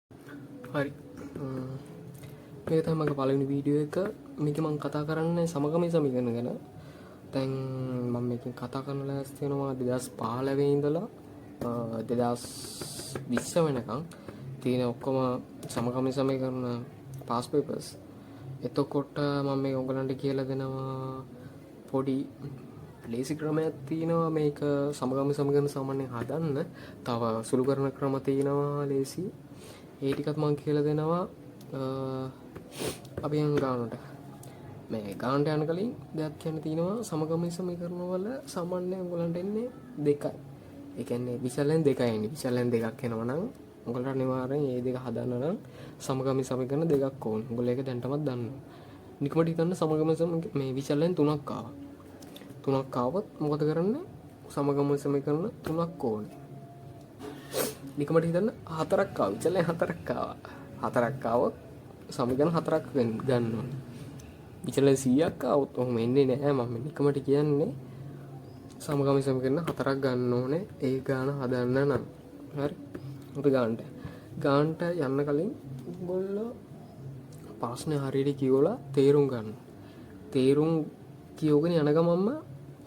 හරි, මේක තමයි මගේ පළවෙනි වීඩියෝ එක. මේකේ මම කතා කරන්නේ සමගමී සමීකරණ ගැන. දැන් මම මේකෙන් කතා කරන්න ලෑස්ති වෙනවා 2015 ඉඳලා 2020 වෙනකන් තියෙන ඔක්කොම සමගමී සමීකරණ පාස් පේපර්ස්. එතකොට මම මේක ඔයගලන්ට කියලා දෙනවා. පොඩි ලේසි ක්‍රමයක් තියෙනවා මේක සමගමී සමීකරණ සාමාන්‍යයෙන් හදන්න. තව සුළු කරන ක්‍රම තියෙනවා ලේසි. ඒ ටිකත් මම කියලා දෙනවා. අපි යන් ගානට. මේ ගානට යන කලින් දෙයක් කියන්න තියෙනවා. සමගමී සමීකරණ වල සාමාන්‍යයෙන් ඔයගලන්ට එන්නේ දෙකයි. ඒ කියන්නේ විචලයන් දෙකයි එන්නේ. විචලයන් දෙකක් එනවා නම් ඔයගලන්ට අනිවාර්යෙන් මේ දෙක හදන්න නම් සමගමී සමීකරණ දෙකක් ඕන. ඔයගොල්ලෝ ඒක දැනටමත් දන්නවා. නිකමට හිතන්න සමගමී මේ විචලයන් තුනක් ආවා. තුනක් ආවොත් මොකද කරන්නේ? සමගමී සමීකරණ තුනක් ඕනේ. නිකමට හිතන්න හතරක් ආවා. විචලයන් හතරක් ආවා. හතරක් ආවොත් සමීකරණ හතරක් ගන්න ඕනේ. විචලයන් 100ක් ආවොත් ඔහොම එන්නේ නෑ. මම නිකමට කියන්නේ සමගමී සමීකරණ හතරක් ගන්න ඕනේ ඒ ගාන හදන්න නම්. හරි. අපි ගානට. ගානට යන්න කලින් ඔයගොල්ලෝ ප්‍රශ්නේ හරියට කියවලා තේරුම් ගන්න. තේරුම් කියවගෙන යන ගමන්ම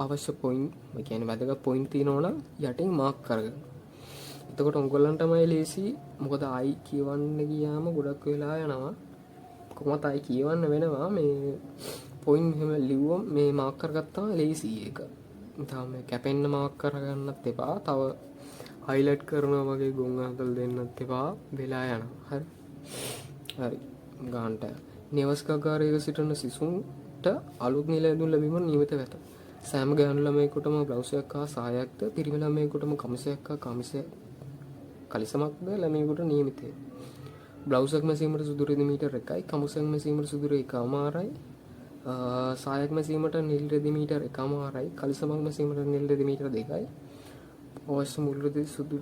අවශ්‍ය පොයින්ට්, ඒ කියන්නේ වැදගත් පොයින්ට් තියෙනවා නම් යටින් මාක් කරගන්න. එතකොට ඔයගොල්ලන්ටමයි ලේසි. මොකද ආයි කියවන්න ගියාම ගොඩක් වෙලා යනවා. කොහොමත් ආයි කියවන්න වෙනවා. මේ පොයින්ට් එහෙම ලිව්වම මේ මාක් කරගත්තාම ලේසි ඒක. තාම මේ කැපෙන්න මාක් කරගන්නත් එපා. තව හයිලයිට් කරනවා වගේ ගොන් අතල් දෙන්නත් එපා. වෙලා යනවා. හරි. හරි. ගානට. නිවාසිකාගාරයක සිටින සිසුන්ට අලුත් නිල ඇඳුම් ලැබීම නියමිත වෙත. සෑම ගැහැණු ළමයෙකුටම බ්ලවුස් එකක් හා සායක්ද, පිරිමි ළමයෙකුටම කමිසයක් හා කලිසමක්ද ළමයෙකුට නියමිතය. බ්ලවුස් එකක් මැසීමට සුදු රෙදි මීටර් 1යි, කමිසයක් මැසීමට සුදු රෙදි එකමාරයි, සායක් මැසීමට නිල් රෙදි මීටර් එකමාරයි, කලිසමක් මැසීමට නිල් රෙදි මීටර් 2යි. අවශ්‍ය මුළු රෙදි සුදු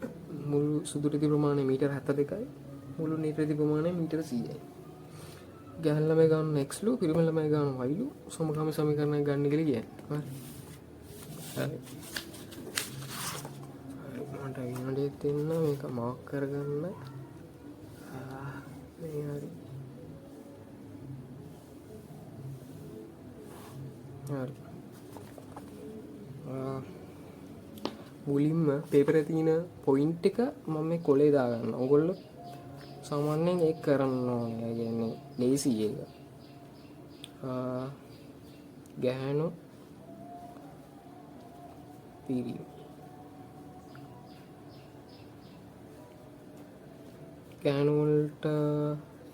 මුළු සුදු රෙදි ප්‍රමාණය මීටර් 72යි, මුළු නිල් රෙදි ප්‍රමාණය මීටර් 100යි. ගැහැණු ළමයි ගාන X ලු, පිරිමි ළමයි ගාන Y ලු සමගාමී සමීකරණයක් ගන්න කියලා කියන්නේ. හරි. හරි. හරි. මට විනාඩියක් දෙන්න මේක මාක් කරගන්න. මේ හරි. හරි. මුලින්ම පේපරේ තියෙන පොයින්ට් එක මම මේ කොලේ දාගන්න. ඔයගොල්ලෝ සාමාන්‍යයෙන් ඒක කරන්න ඕනේ. ඒ කියන්නේ ලේසි ඒක. ගැහැණු පිරිමි. ගැහැණු වලට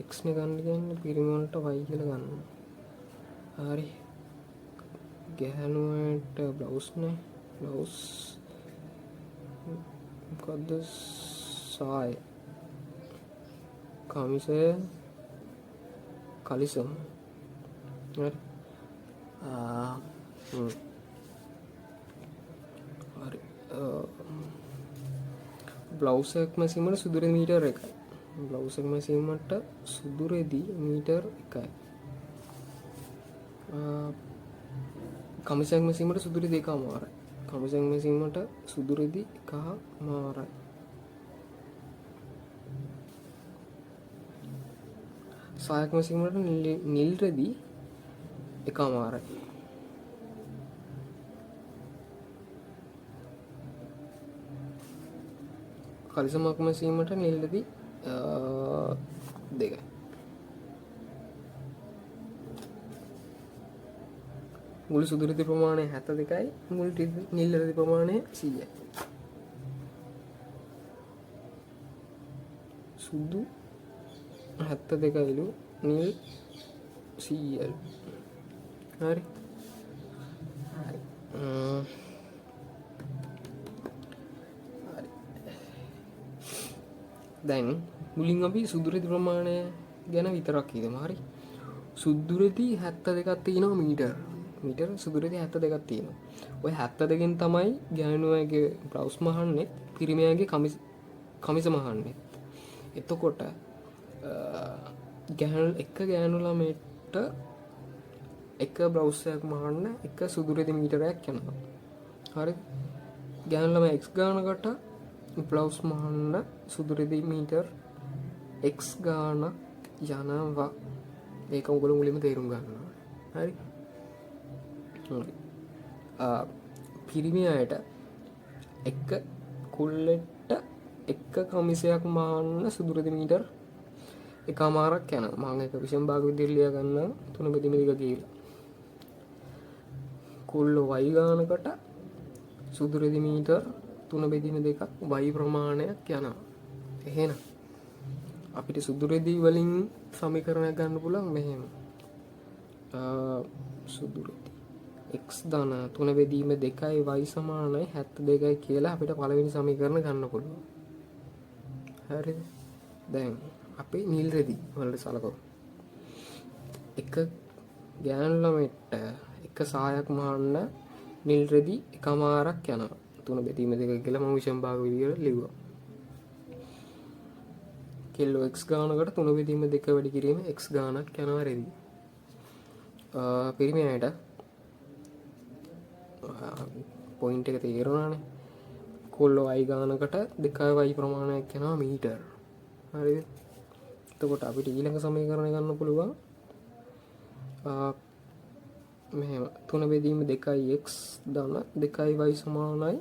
X නේ ගන්න කියන්නේ, පිරිමි වලට Y කියලා ගන්න. හරි. ගැහැණු වලට බ්ලවුස් නේ. බ්ලවුස් මොකද්ද? සාය, කමිසය, කලිසම. හරි. හරි. බ්ලවුස් එකක් මැසීමට සුදු රෙදි මීටර් 1යි. බ්ලවුස් එක මැසීමට සුදු රෙදි මීටර් 1යි. කමිසයක් මැසීමට සුදු රෙදි එකමාරයි. කමිසයක් මැසීමට සුදු රෙදි එකමාරයි. සායක් මැසීමට නිල් රෙදි එකමාරයි. කලිසමක් මැසීමට නිල් රෙදි 2යි. මුළු සුදු රෙදි ප්‍රමාණය 72යි, මුළු නිල් රෙදි ප්‍රමාණය 100යි. සුදු 72යිලු නිල් 100යිලු. හරි. හරි. හරි. දැන් මුලින් අපි සුදු රෙදි ප්‍රමාණය ගැන විතරක් හිතමු. හරි. සුදු රෙදි 72ක් තියෙනවා මීටර්. මීටර් සුදු රෙදි 72ක් තියෙනවා. ඔය 72න් තමයි ගැහැණු අයගේ බ්ලවුස් මහන්නේ, පිරිමි අයගේ කමිස මහන්නේ. එතකොට එක ගැහැණු ළමයෙක්ට එක බ්ලවුස් එකක් මහන්න එක සුදු රෙදි මීටරයක් යනවා. හරි. ගැහැණු ළමයා X ගානකට බ්ලවුස් මහන්න සුදු රෙදි මීටර් x ගාණක් යනවා. මේක ඔයගොල්ලෝ මුලින්ම තේරුම් ගන්න ඕනේ. හරි. හරි. පිරිමි අයට එක කුල්ලෙට්ට එක කමිසයක් මහන්න සුදු රෙදි මීටර් එකමාරක් යනවා. මම ඒක විෂම භාග විදිහට ලියා ගන්නවා 3 බෙදීම 2 කියලා. කුල්ල y ගානකට සුදු රෙදි මීටර් 3 බෙදීම 2ක් y ප්‍රමාණයක් යනවා. එහෙනම් අපිට සුදු රෙදි වලින් සමීකරණයක් ගන්න පුළුවන් මෙහෙම. සුදු රෙදි x ධන 3 බෙදීම 2යි y සමානයි 72යි කියලා අපිට පළවෙනි සමීකරණ ගන්න පුළුවන්. හරිද? දැන් අපි නිල් රෙදි වලට සලකමු. එක ගෑනු ළමෙක්ට එක සායක් මහන්න නිල් රෙදි එකමාරක් යනවා. 3 බෙදීම 2 කියලා මම විෂම භාග විදියට ලිව්වා. කෙල්ලෝ x ගානකට 3 බෙදීම 2 වැඩි කිරීම x ගානක් යනවා රෙදි. පිරිමි අයට පොයින්ට් එක තේරුණානේ. කොල්ලෝ y ගානකට 2 y ප්‍රමාණයක් යනවා මීටර්. හරිද? එතකොට අපිට ඊළඟ සමීකරණය ගන්න පුළුවන් මෙහෙම 3 බෙදීම 2යි x ධන 2යි y සමානයි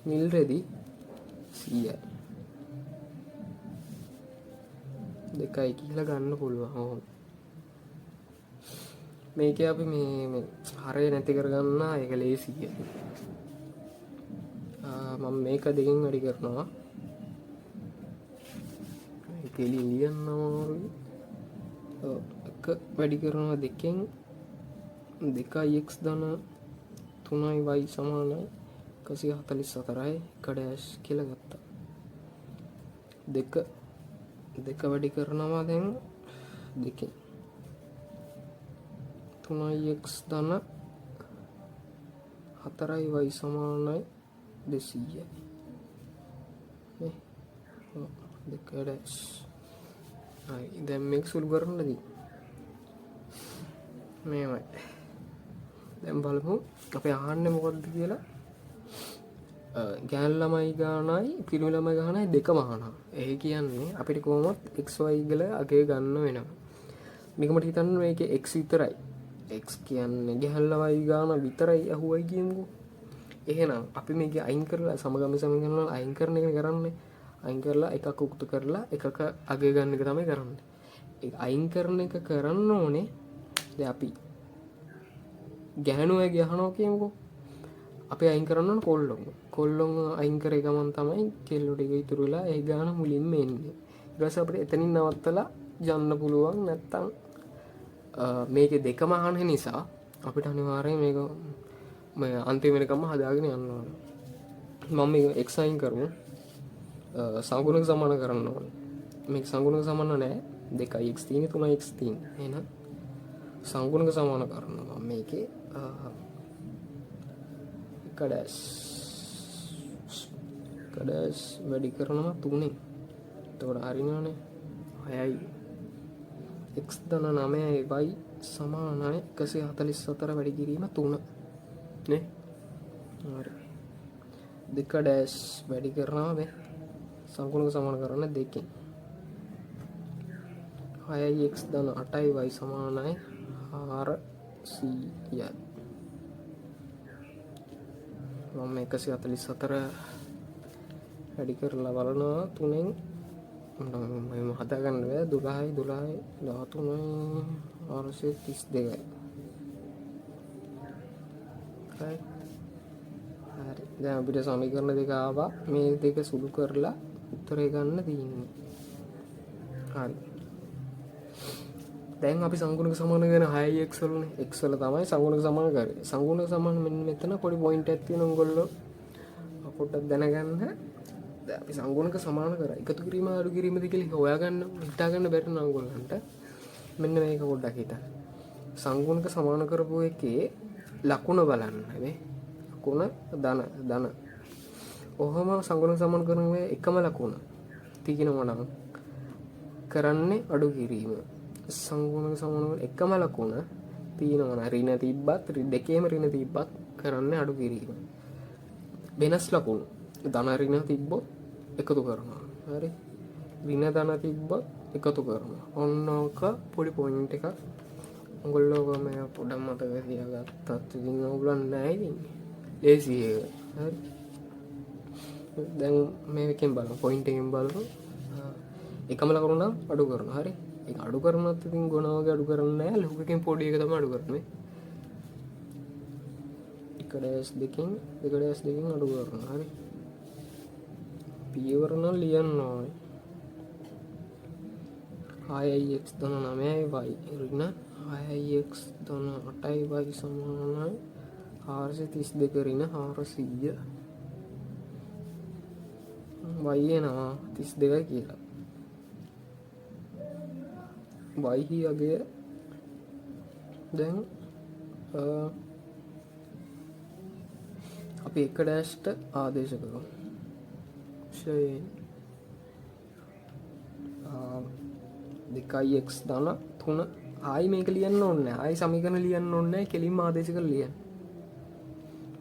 නිල් රෙදි 100යි. 2යි කියලා ගන්න පුළුවන්. ඔව්. මේකේ අපි මේ මේ හරය නැති කරගන්න ඒක ලේසියි. මම මේක දෙකෙන් වැඩි කරනවා. මේක එළිය ලියන්න අමාරුයි. ඔව්, එක වැඩි කරනවා දෙකෙන් 2යි x ධන 3යි y සමානයි 144යි එක ඩෑෂ් කියලා ගත්තා. දෙක වැඩි කරනවා දැන් දෙකෙන් 3යි x ධන 4යි y සමානයි 200යි. නේ? ඔව්, දෙක ඩෑෂ්. හරි, දැන් මේක සුළු කරන්න දී. මේවයි. දැන් බලමු අපි අහන්නේ මොකද්ද කියලා. ගෑනු ළමයි ගානයි පිරිමි ළමයි ගානයි දෙකම අහනවා. ඒ කියන්නේ අපිට කොහොමත් x y වල අගය ගන්න වෙනවා. මේක මට හිතන්න මේකේ x විතරයි. x කියන්නේ ගෑනු ළමයි ගාන විතරයි අහුවයි කියමුකෝ. එහෙනම් අපි මේක අයින් කරලා සමගම සමීකරණ වල අයින් කරන එක කරන්නේ. අයින් කරලා එකක් උක්ත කරලා එකක අගය ගන්න එක තමයි කරන්නේ. ඒක අයින් කරන එක කරන්න ඕනේ. දැන් අපි ගැහණු අයගේ අහනවා කියමුකෝ. අපි අයින් කරන්න ඕන කොල්ලොන්. කොල්ලොන් අයින් කරේ ගමන් තමයි කෙල්ලෝ ටික ඉතුරු වෙලා ඒ ගාන මුලින්ම එන්නේ. ඊට පස්සේ අපිට එතනින් නවත්තලා යන්න පුළුවන්. නැත්තම් මේකේ දෙකම අහන නිසා අපිට අනිවාර්යයෙන් මේක මේ අන්තිම වෙනකම්ම හදාගෙන යන්න ඕන. මම මේක x අයින් කරමු. සංගුණක සමාන කරන්න ඕනේ. මේක සංගුණක සමාන නෑ. 2x තියෙන්නේ 3x තියෙන්නේ. එහෙනම් සංගුණක සමාන කරනවා. මම මේකේ එක ඩෑෂ් එක ඩෑෂ් වැඩි කරනවා 3ෙන්. එතකොට හරිනවනේ. 6යි x ධන 9යි y සමානයි 144 වැඩි කිරීම 3 නේ. හරි. දෙක ඩෑෂ් වැඩි කරනවා මේ සංගුණක සමාන කරන්න දෙකෙන්. 6යි x ධන 8යි y සමානයි 400යි. මම 144 වැඩි කරලා බලනවා 3ෙන්. මට මම හදාගන්න බෑ. 12යි 12යි 13යි 432යි. හරි. හරි. දැන් අපිට සමීකරණ දෙක ආවා. මේ දෙක සුළු කරලා උත්තරේ ගන්න තියෙන්නේ. හරි. දැන් අපි සංගුණක සමාන කරන 6x වලනේ. x වල තමයි සංගුණක සමාන කරේ. සංගුණක සමාන මෙන්න මෙතන පොඩි පොයින්ට් එකක් තියෙනවා ඔයගොල්ලෝ පොඩ්ඩක් දැනගන්න. දැන් අපි සංගුණක සමාන කරා. එකතු කිරීම අඩු කිරීමද කියලා හොයාගන්න හිතාගන්න බැරි නම් ඔයගොල්ලන්ට මෙන්න මේක පොඩ්ඩක් හිතන්න. සංගුණක සමාන කරපු එකේ ලකුණ බලන්න මේ ලකුණ ධන ධන. ඔහොම සංගුණක සමාන කරන මේ එකම ලකුණ තියෙනවා නම් කරන්නේ අඩු කිරීම. සංගුණක සමාන වල එකම ලකුණ තියෙනවා නම් ඍණ තිබ්බත් දෙකේම ඍණ තිබ්බත් කරන්නේ අඩු කිරීම. වෙනස් ලකුණු ධන ඍණ තිබ්බොත් එකතු කරනවා. හරි. ඍණ ධන තිබ්බත් එකතු කරනවා. ඔන්න ඕක පොඩි පොයින්ට් එකක්. ඔයගොල්ලෝ මේ පොඩක් මතක තියාගත්තත් ඉතින් ඔයගොල්ලන් නෑ ඉතින්. ලේසි ඒක. හරි. දැන් මේකෙන් බලමු, පොයින්ට් එකෙන් බලමු. එකම ලකුණ නම් අඩු කරනවා. හරි. ඒක අඩු කරනත් ඉතින් ගොනා වගේ අඩු කරන්නේ නෑ. ලොකු එකෙන් පොඩි එක තමයි අඩු කරන්නේ. එක ඩෑෂ් දෙකෙන් දෙක ඩෑෂ් දෙකෙන් අඩු කරනවා. හරි. පියවර නම් ලියන්න ඕනේ. 6යි x ධන 9යි y ඍණ 6යි x ධන 8යි y සමානයි 432 ඍණ 400. Y එනවා 32යි කියලා. Y හි අගය දැන් අපි එක ඩෑෂ්ට ආදේශ කරමු. ෂයෙන් 2x ධන 3. ආයි මේක ලියන්න ඕනේ නෑ. ආයි සමීකරණ ලියන්න ඕනේ නෑ. කෙලින්ම ආදේශ කරලා ලියන්න.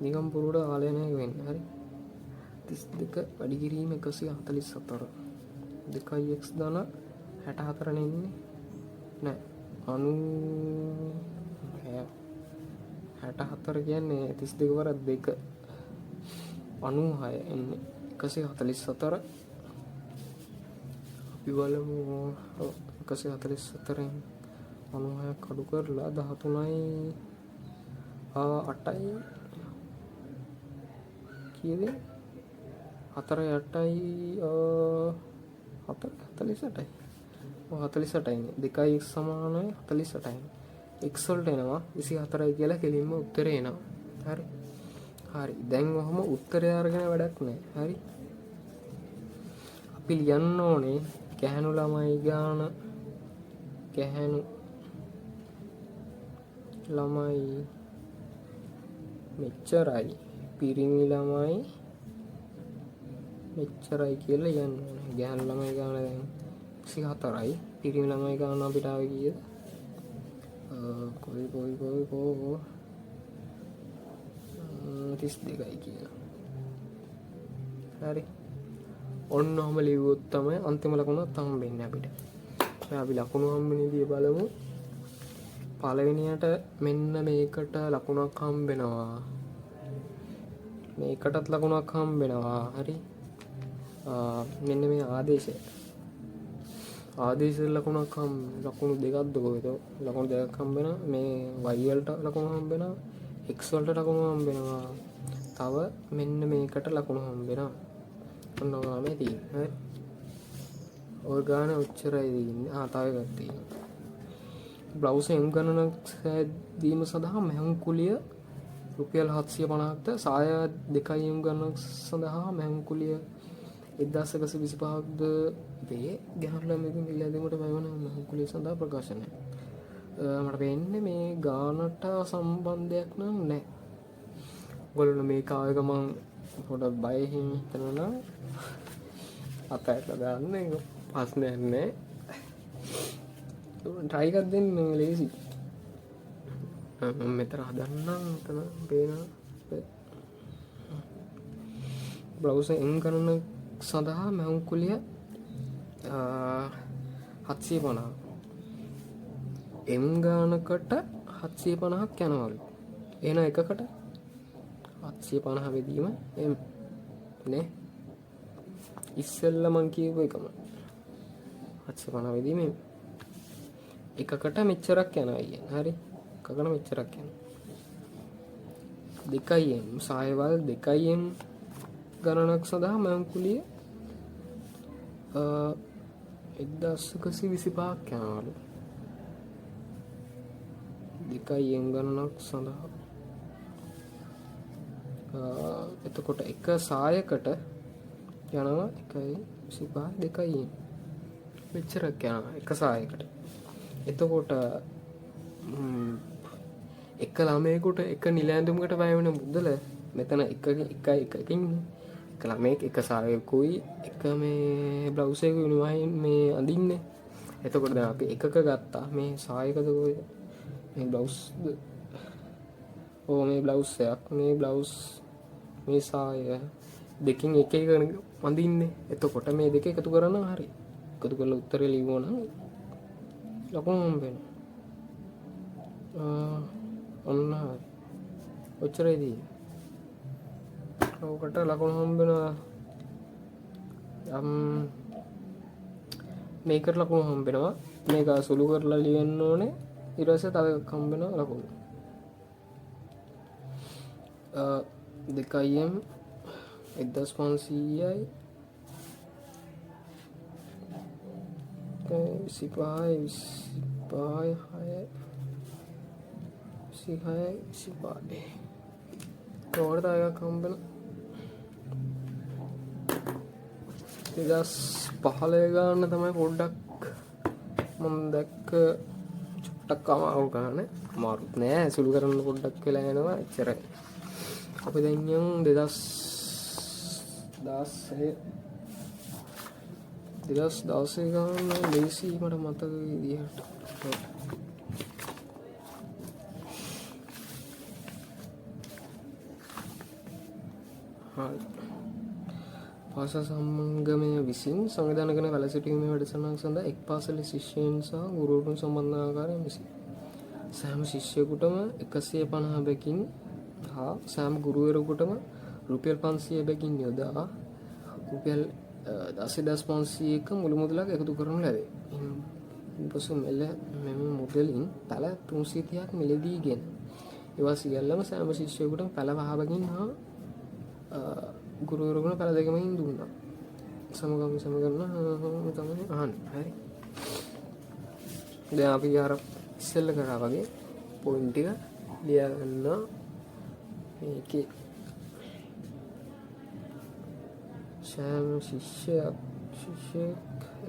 නිකන් පුරුවට කාලය නෑ වෙන්නේ. හරි. 32 වැඩි කිරීම 144. 2x ධන 64 නේ ඉන්නේ. නෑ. 64 කියන්නේ 32 වර 2 96 එන්නේ. 144 අපි බලමු. ඔව්, 144න් 96ක් අඩු කරලා 13යි 8යි කීයද? 4 8යි 4 48යි. ඔව්, 48යි නේ. 2යි x සමානයි 48යි. X වලට එනවා 24යි කියලා කෙලින්ම උත්තරේ එනවා. හරි. හරි. දැන් ඔහොම උත්තරය අරගෙන වැඩක් නෑ. හරි. අපි ලියන්න ඕනේ ගැහැණු ළමයි ගාන, ගැහැණු ළමයි මෙච්චරයි, පිරිමි ළමයි මෙච්චරයි කියලා ලියන්න ඕනේ. ගැහැණු ළමයි ගාන දැන් 24යි. පිරිමි ළමයි ගාන අපිට ආවේ කීයද? කොයි කොයි කොයි කෝ 32යි කියලා. හරි. ඔන්න ඔහම ලිව්වොත් තමයි අන්තිම ලකුණත් හම්බෙන්නේ අපිට. දැන් අපි ලකුණු හම්බෙන විදිය බලමු. පළවෙනියට මෙන්න මේකට ලකුණක් හම්බෙනවා. මේකටත් ලකුණක් හම්බෙනවා. හරි. මෙන්න මේ ආදේශය. ආදේශ ලකුණක් ලකුණු දෙකක්ද කොහෙද? ලකුණු දෙකක් හම්බෙනවා. මේ y වලට ලකුණු හම්බෙනවා. X වලට ලකුණු හම්බෙනවා. තව මෙන්න මේකට ලකුණු හම්බෙනවා. ඔන්න ඔය ගානේ තියෙන්නේ. හරි. ඔය ගාන ඔච්චරයි තියෙන්නේ. තව එකක් තියෙනවා. බ්ලවුස් එම් ගණනක් සෑදීම සඳහා මැහුම් කුලිය රුපියල් 750ක්ද, සාය 2 එම් ගණනක් සඳහා මැහුම් කුලිය 1125ක්ද වේ. ගැහැණු ළමයෙකු මිල ඇඳීමට වැය වන මැහුම් කුලිය සඳහා ප්‍රකාශනය. මට පේන්නේ මේ ගානට සම්බන්ධයක් නම් නැහැ. ඔයගොල්ලෝ මේක ආව ගමන් පොඩක් බය එහෙම හිතනවා නම් අතහැරලා දාන්න, ඒක ප්‍රශ්නයක් නෑ. ට්‍රයි එකක් දෙන්න ලේසි. මම මෙතන හදන්නම්. මෙතන පේන බ්ලවුස් එම් ගණන සඳහා මැහුම් කුලිය 750. එම් ගානකට 750ක් යනවලු. එහෙනම් එකකට 750 බෙදීම එම් නේ. ඉස්සෙල්ලා මං කියපු එකම 750 බෙදීම එම්. එකකට මෙච්චරක් යනවා කියන්නේ. හරි. එකකට මෙච්චරක් යනවා. 2 එම් සායවල් 2 එම් ගණනක් සඳහා මැහුම් කුලිය 1125ක් යනවලු. 2 එම් ගණනක් සඳහා එතකොට එක සායකට යනවා 1.25 2 එම් මෙච්චරක් යනවා එක සායකට. එතකොට එක ළමයෙකුට එක නිල ඇඳුමකට වැය වෙන මුදල මෙතන එක එකයි එකකින් එක ළමයෙක් එක සායකුයි එක මේ බ්ලවුස් එකකුයි මේ අඳින්නේ. එතකොට දැන් අපි එකක ගත්තා මේ සායකද කොහෙද මේ බ්ලවුස්ද? ඔව්, මේ බ්ලවුස් එකක්, මේ බ්ලවුස්, මේ සාය දෙකෙන් එක එක අඳින්නේ. එතකොට මේ දෙක එකතු කරනවා. හරි. එකතු කරලා උත්තරේ ලිව්වා නම් ලකුණු හම්බ වෙනවා. ඔන්න හරි. ඔච්චරයි තියෙන්නේ. ඔකට ලකුණු හම්බ වෙනවා. මේකට ලකුණු හම්බ වෙනවා. මේක සුළු කරලා ලියන්න ඕනේ. ඊට පස්සේ තව එකක් හම්බ වෙනවා ලකුණු. 2M 1500යි 25යි 25යි 6 26යි 25යි. ඔකට තව එකක් හම්බ වෙනවා. 2015 ගන්න තමයි පොඩ්ඩක් මම දැක්ක චුට්ටක් අමාරු ගන්න. අමාරුත් නෑ, සුළු කරන්න පොඩ්ඩක් වෙලා යනවා එච්චරයි. අපි දැන් යන් 2016 ගන්න ලේසි මට මතක විදිහට. හරි. පාසල් සංගමය විසින් සංවිධානය කරන වැඩසටහනේ වැඩසටහනක් සඳහා එක් පාසලේ ශිෂ්‍යයන් සහ ගුරුවරුන් සම්බන්ධ ආකාරය මෙසේ. සෑම ශිෂ්‍යයෙකුටම 150 බැගින් හා සෑම ගුරුවරයෙකුටම රුපියල් 500 බැගින් යොදා රුපියල් 16500ක මුළු මුදලක් එකතු කරනු ලැබේ. ඉන්පසු මෙම මුදලින් පැල 330ක් මිලදීගෙන ඒවා සියල්ලම සෑම ශිෂ්‍යයෙකුටම පැල පහ බැගින් හා ගුරුවරයෙකුට පැල දෙකකින් දුන්නා. සමගම සමගම තමයි අහන්නේ. හරි. දැන් අපි අර ඉස්සෙල්ල කරා වගේ පොයින්ට් ටික ලියා ගන්නවා. මේකේ සෑම ශිෂ්‍යයෙක්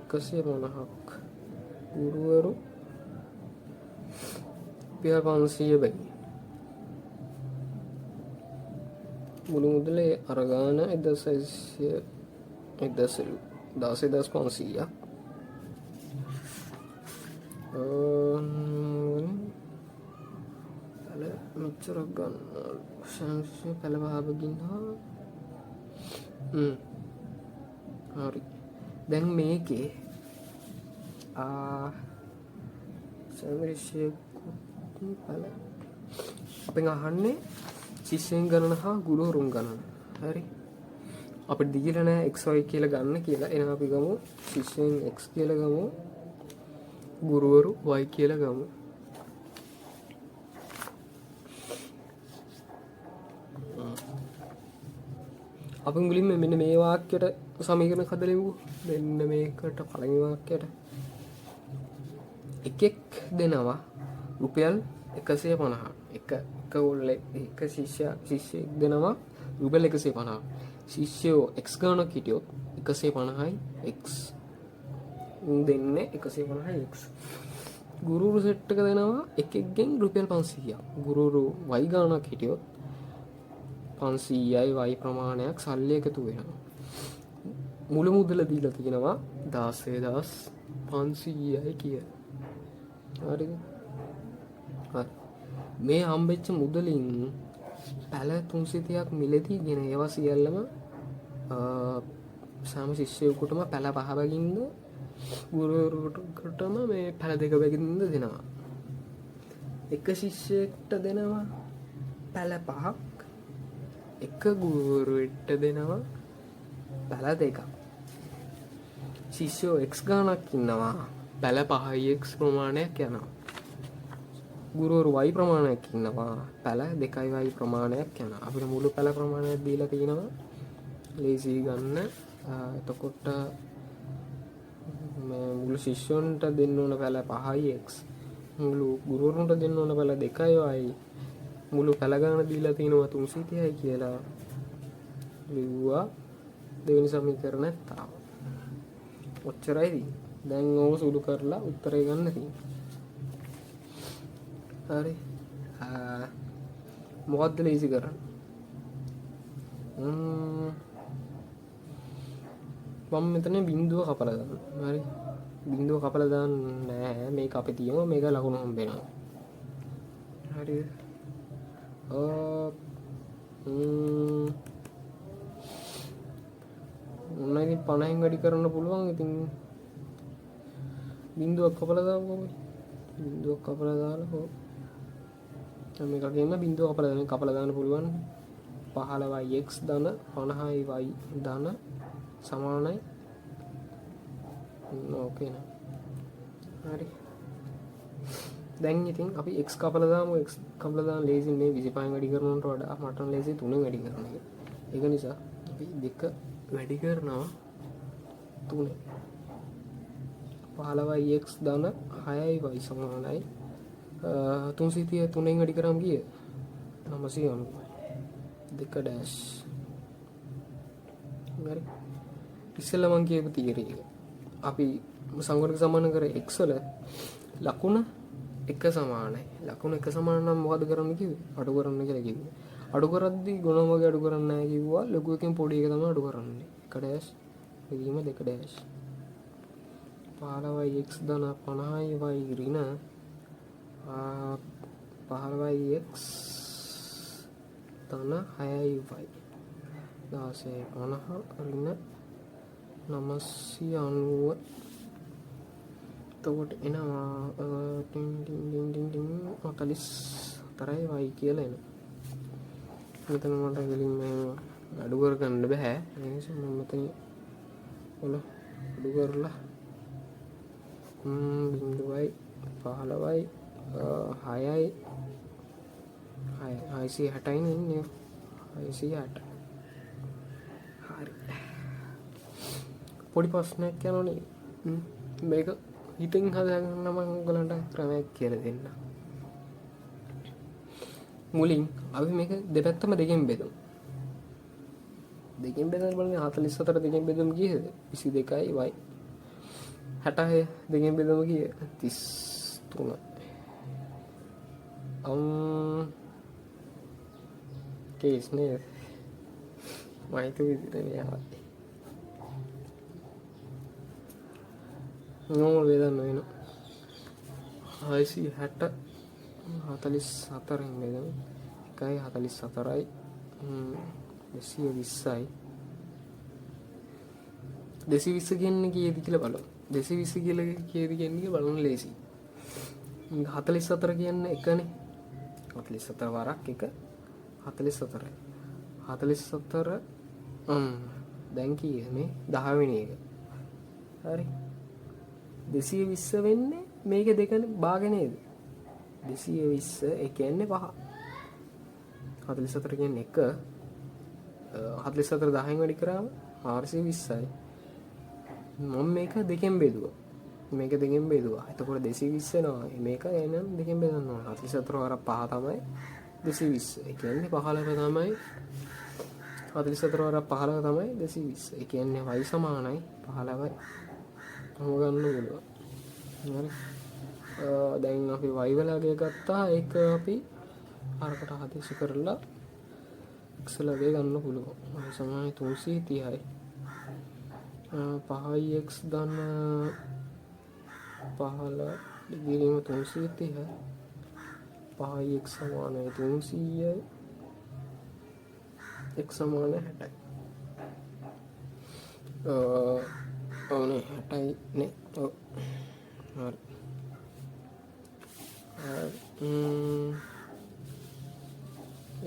150ක් ගුරුවරු රුපියල් 500 බැගින් මුළු මුදලේ අර ගාන එක්දහස් 16,500ක්. පැල මෙච්චරක් ගන්න සෑම පැල පහ බැගින් හා හරි. දැන් මේකේ සෑම ශිෂ්‍යයෙකුටම පැල අපෙන් අහන්නේ ශිෂ්‍යයන් ගණන හා ගුරුවරුන් ගණන. හරි. අපිට දීලා නෑ x y කියලා ගන්න කියලා. එහෙනම් අපි ගමු ශිෂ්‍යයන් x කියලා ගමු, ගුරුවරු y කියලා ගමු. අපි මුලින්ම මෙන්න මේ වාක්‍යයට සමීකරණ හදලා ඉමුකෝ. මෙන්න මේකට පළවෙනි වාක්‍යයට එකෙක් දෙනවා රුපියල් 150. එක ගොල්ලෙක්, එක ශිෂ්‍යයෙක් දෙනවා රුපියල් 150. ශිෂ්‍යයෝ x ගානක් හිටියොත් 150යි x දෙන්නේ 150යි x. ගුරුවරු සෙට් එක දෙනවා එකෙක්ගෙන් රුපියල් 500ක්. ගුරුවරු y ගානක් හිටියොත් 500යි y ප්‍රමාණයක් සල්ලි එකතු වෙනවා. මුළු මුදල දීලා තියෙනවා 16500යි කියලා. හරිද? හරි. මේ හම්බෙච්ච මුදලින් පැල 330ක් මිලදීගෙන ඒවා සියල්ලම සෑම ශිෂ්‍යයෙකුටම පැල පහ බැගින්ද ගුරුවරයෙකුටම මේ පැල දෙක බැගින්ද දෙනවා. එක ශිෂ්‍යයෙක්ට දෙනවා පැල පහක්, එක ගුරුවරයෙක්ට දෙනවා පැල දෙකක්. ශිෂ්‍යයෝ x ගාණක් ඉන්නවා, පැල පහයි x ප්‍රමාණයක් යනවා. ගුරුවරු y ප්‍රමාණයක් ඉන්නවා, පැල දෙකයි y ප්‍රමාණයක් යනවා. අපිට මුළු පැල ප්‍රමාණයක් දීලා තිනවා, ලේසි ගන්න. එතකොට මේ මුළු ශිෂ්‍යයන්ට දෙන්න ඕන පැල පහයි x, මුළු ගුරුවරුන්ට දෙන්න ඕන පැල දෙකයි y, මුළු පැල ගාන දීලා තිනවා 330යි කියලා ලිව්වා. දෙවෙනි සමීකරණයත් ආවා. ඔච්චරයි තියෙන්නේ. දැන් ඕක සුළු කරලා උත්තරේ ගන්න තියෙන්නේ. හරි. මොකද්ද ලේසි කරන්නේ? මම මෙතන බිංදුව කපලා දාන්න. හරි. බිංදුව කපලා දාන්න නෑ. මේක අපි තියමු. මේක ලකුණු හම්බ වෙනවා. හරිද? ඔන්න ඉතින් 50න් වැඩි කරන්න පුළුවන්. ඉතින් බිඳුවක් කපලා දාමුකෝ අපි. බිඳුවක් කපලා දාලා හෝ හැම එකකින්ම බිඳුව කපලා දාන්න, කපලා දාන්න පුළුවන්. 15x ධන 50y ධන සමානයි. ඕකේ නේ. හරි. දැන් ඉතින් අපි x කපලා දාමු. X කපලා දාන ලේසි මේ 25න් වැඩි කරනවට වඩා මට නම් ලේසි 3න් වැඩි කරන එක. ඒක නිසා අපි 2 වැඩි කරනවා 3. 15x ධන 6y සමානයි. 330 3න් වැඩි කරාම කීයද? 990. 2 ඩෑෂ්. හරි. ඉස්සෙල්ලා මං කියපු තියරි එක. අපි සංගුණක සමාන කර x වල ලකුණ එක සමානයි. ලකුණ එක සමාන නම් මොකද කරන්න කිව්වේ? අඩු කරන්න කියලා කිව්වේ. අඩු කරද්දි ගුණ වගේ අඩු කරන්නේ නැහැ කිව්වා. ලොකු එකෙන් පොඩි එක තමයි අඩු කරන්නේ. 1 ඩෑෂ් බෙදීම 2 ඩෑෂ්. 15x ධන 50y ඍණ 15x ධන 6y 16 50 ඍණ 990. එතකොට එනවා ටින් ටින් ටින් ටින් ටින් 44යි y කියලා එනවා. මෙතන මට කෙලින්ම එහෙම අඩු කරගන්න බෑ. ඒ නිසා මම මෙතන ඔල අඩු කරලා බිංදුවයි 15යි 6යි 660යි නේ ඉන්නේ. 660. හරි. පොඩි ප්‍රශ්නයක් යනවනේ. මේක හිතෙන් හදාගන්න මම ඔයගලන්ට ක්‍රමයක් කියලා දෙන්නම්. මුලින් අපි මේක දෙපැත්තම දෙකෙන් බෙදමු. දෙකෙන් බෙදන්න බලන්න 44 දෙකෙන් බෙදමු කීයද? 22යි y. 66 දෙකෙන් බෙදමු කීයද? 33. කේස් නේද? මම හිතුව විදිහට නේ ආවේ. නෝමල් බෙදන්න වෙනවා. 660 44න් බෙදමු. 1යි 44යි 220යි. 220 කියන්නේ කීයද කියලා බලමු. 220 කියලා කීයද කියන්නේ කියලා බලන්න ලේසි. 44 කියන්නේ එකනේ. 44 වරක් 1 44යි. 44 දැන් කීයද මේ 10 වෙනි එක. හරි. 220 වෙන්නේ මේක දෙකනේ භාග නේද? 220 ඒ කියන්නේ 5. 44 කියන්නේ 1. 44 10න් වැඩි කරාම 420යි. මම මේක දෙකෙන් බෙදුවා. මේක දෙකෙන් බෙදුවා. එතකොට 220 එනවා. මේක එහෙනම් දෙකෙන් බෙදන්න ඕන. 44 වරක් 5 තමයි 220. ඒ කියන්නේ 15 තමයි 44 වරක් 15 තමයි 220. ඒ කියන්නේ y සමානයි 15යි. ඔහොම ගන්න පුළුවන්. හරි. දැන් අපි y වලගේ ගත්තා. ඒක අපි අරකට ආදේශ කරලා x වලගේ ගන්න පුළුවන්. y සමානයි 330යි. 5x ධන 15 කිරීම 330. 5x සමානයි 300යි. x සමානයි 60යි. ඔව් නේ 60යි නේ. ඔව්. හරි.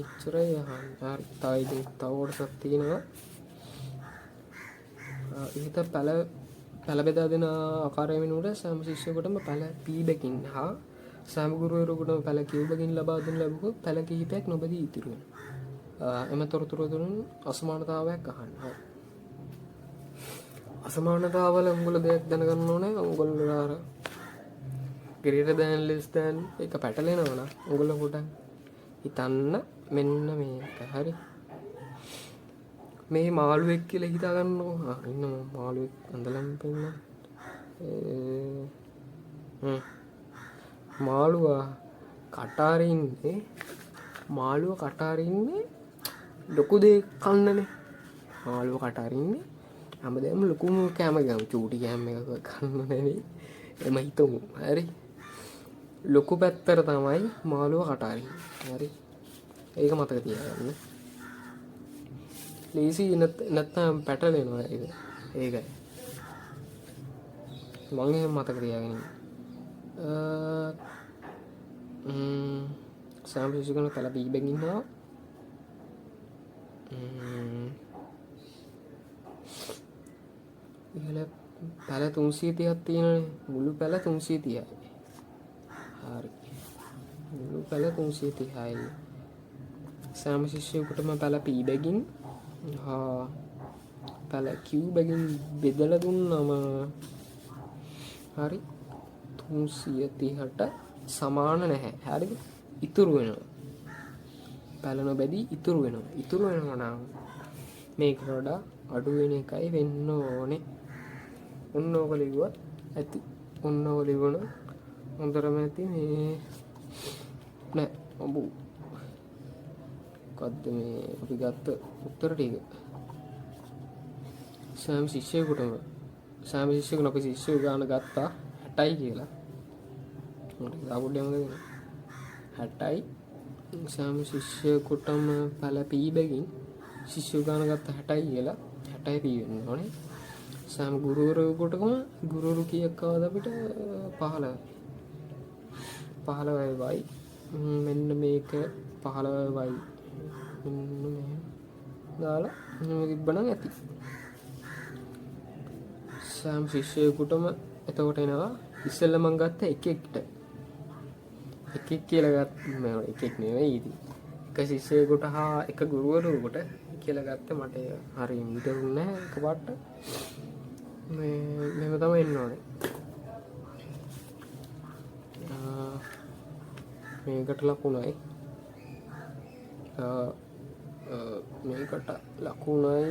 එච්චරයි අහන්න. හරි. තව ඉතින් තව කොටසක් තියෙනවා. ඉහත පැල පැල බෙදා දෙන ආකාරය වෙනුවට සෑම ශිෂ්‍යයෙකුටම පැල P බැගින් හා සෑම ගුරුවරයෙකුටම පැල Q බැගින් ලබා දෙනු ලැබුවොත් පැල කිහිපයක් නොබෙදී ඉතිරි වෙනවා. එම තොරතුරු තුළින් අසමානතාවයක් අහන්න. හරි. අසමානතාවල උඹල දෙයක් දැනගන්න ඕනේ. උඹල අර greater than less than එක පැටලෙනවා නම් උඹල පොඩ්ඩක් හිතන්න මෙන්න මේක. හරි. මේ මාළුවෙක් කියලා හිතා ගන්නකෝ. ඉන්න මම මාළුවෙක් ඇඳලම පෙන්නන්න. මාළුවා කට අරින්නේ, මාළුව කට අරින්නේ ලොකු දෙයක් කන්නනේ. මාළුව කට අරින්නේ හැමදේම ලොකුම කෑම ගමු. චූටි කෑම එකක් කන්න නෙවෙයි. එම හිතමු. හරි. ලොකු පැත්තට තමයි මාළුව කට අරින්නේ. හරි. ඒක මතක තියාගන්න. ලේසි නැත්නම් පැටලෙනවා ඒක. ඒකයි. මං එහෙම මතක තියාගෙන ඉන්නේ. සෑම ශිෂ්‍යයෙකුටම පැල පී බැගින් හා ඉහළ පැල 330ක් තියෙනනේ. මුළු පැල 330යි. හරි. මුළු පැල 330යි. සෑම ශිෂ්‍යයෙකුටම පැල පී බැගින් හා පැල කිව් බැගින් බෙදලා දුන්නම හරි 330ට සමාන නැහැ. හරිද? ඉතුරු වෙනවා. පැල නොබැදී ඉතුරු වෙනවා. ඉතුරු වෙනවා නම් මේකට වඩා අඩු වෙන එකයි වෙන්න ඕනේ. ඔන්න ඕක ලිව්වත් ඇති. ඔන්න ඕක ලිව්වනම් හොඳටම ඇති. මේ නෑ ඔබ මොකද්ද මේ අපි ගත්ත උත්තර ටික? සෑම ශිෂ්‍යයෙකුටම සෑම ශිෂ්‍යයෙකුම අපි ශිෂ්‍යයෝ ගාන ගත්තා 60යි කියලා. මට ඉතින් පොඩ්ඩක් මතක නෑ. 60යි සෑම ශිෂ්‍යයෙකුටම පැල පී බැගින් ශිෂ්‍යයෝ ගාන ගත්ත 60යි කියලා 60යි පී වෙන්න ඕනේ. සෑම ගුරුවරයෙකුටම ගුරුවරු කීයක් ආවද අපිට? 15යි. 15යි වයි. මෙන්න මේක 15යි වයි. මෙන්න මෙහෙම දාලා මෙහෙම තිබ්බනම් ඇති. සෑම ශිෂ්‍යයෙකුටම එතකොට එනවා ඉස්සෙල්ලා මං ගත්ත එකෙක්ට. එකෙක් කියලා මේ එකෙක් නෙවෙයි ඉතින්. එක ශිෂ්‍යයෙකුට හා එක ගුරුවරයෙකුට කියලා ගත්ත මට ඒ හරි මීටරුන්නේ නැහැ එකපාරට. මෙහෙම තමයි එන්න ඕනේ. මේකට ලකුණයි. මේකට ලකුණයි.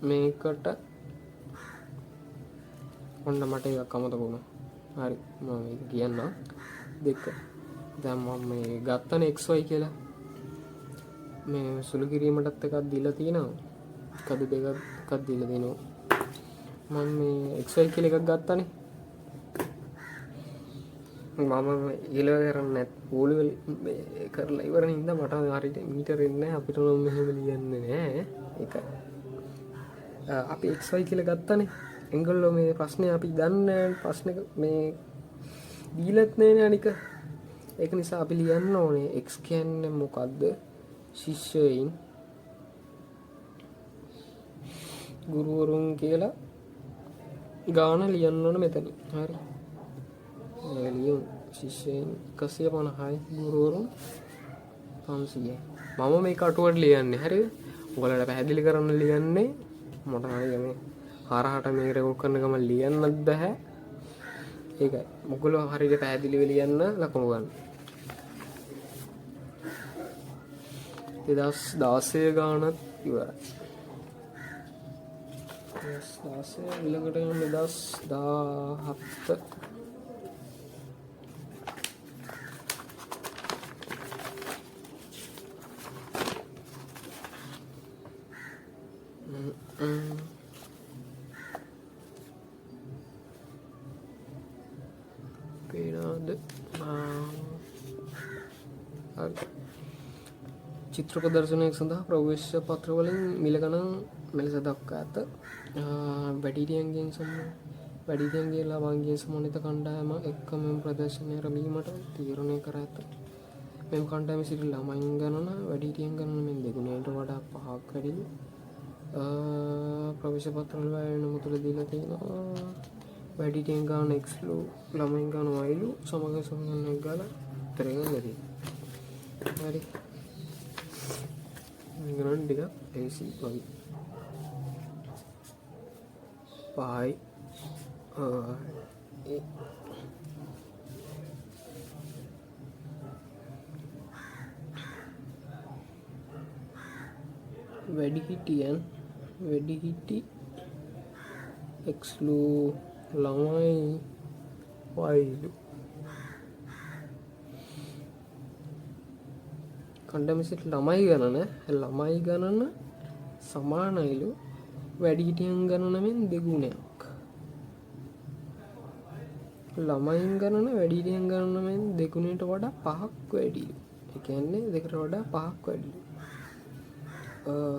මේකට ඔන්න මට එකක් අමතක වුණා. හරි මම මේක කියන්නම්. දෙක. දැන් මම මේ ගත්තනේ XY කියලා. මේ සුළු කිරීමටත් එකක් දීලා තියෙනවා. එකද දෙකක් එකක් දීලා තියෙනවා. මම මේ XY කියලා එකක් ගත්තනේ. මම ඊළඟ කරන්නේ නැත්. ඕලෙවල් මේ කරලා ඉවරන හින්දා මට හරියට මීටර එන්නේ නැහැ. අපිට නම් මෙහෙම ලියන්නේ නෑ. ඒකයි. අපි XY කියලා ගත්තනේ. එංගොල්ලෝ මේ ප්‍රශ්නේ අපි දන්නේ නෑ. ප්‍රශ්නේ මේ දීලත් නෑනේ අනික. ඒක නිසා අපි ලියන්න ඕනේ x කියන්නේ මොකද්ද? ශිෂ්‍යයින් ගුරුවරුන් කියලා ගාන ලියන්න ඕන මෙතනින්. හරි. මේක ලියමු. ශිෂ්‍යයින් 150යි ගුරුවරුන් 500යි. මම මේක අටුවට ලියන්නේ. හරිද? ඔයාලට පැහැදිලි කරන්න ලියන්නේ. මට හරිය මේ හරහට මේක රෙකෝඩ් කරන ගමන් ලියන්නත් බැහැ. ඒකයි. ඔයගොල්ලෝ හරියට පැහැදිලිව ලියන්න ලකුණු ගන්න. 2016 ගානත් ඉවරයි. 2016 ඊළඟට යන 2017. පේනවද? හරි. චිත්‍ර ප්‍රදර්ශනයක් සඳහා ප්‍රවේශ පත්‍ර වලින් මිල ගණන් මෙලෙස දක්වා ඇත. වැඩිහිටියන්ගේ ළමයින්ගෙන් සමන්විත කණ්ඩායම එක්ක මෙම ප්‍රදර්ශනය රැඳීමට තීරණය කර ඇත. මෙම කණ්ඩායමේ සිටි ළමයින් ගණන වැඩිහිටියන් ගණන මෙන් දෙගුණයට වඩා පහක් වැඩිය. ප්‍රවේශ පත්‍ර වල වැය වෙන මුදල දීලා තියෙනවා. වැඩිහිටියන් ගාන x ලු ළමයින් ගාන y ලු සමග සමග ගාලා උත්තරය ගන්න තියෙනවා. හරි. මේ ගණන් ටික ලේසි වගේ. පහයි. ඒ වැඩිහිටි x ලු ළමයි y ලු කණ්ඩායමේ සිටි ළමයි ගණන සමානයිලු වැඩිහිටියන් ගණන මෙන් දෙගුණයක්. ළමයින් ගණන වැඩිහිටියන් ගණන මෙන් දෙගුණයට වඩා 5ක් වැඩිලු. ඒ කියන්නේ දෙකට වඩා 5ක් වැඩිලු.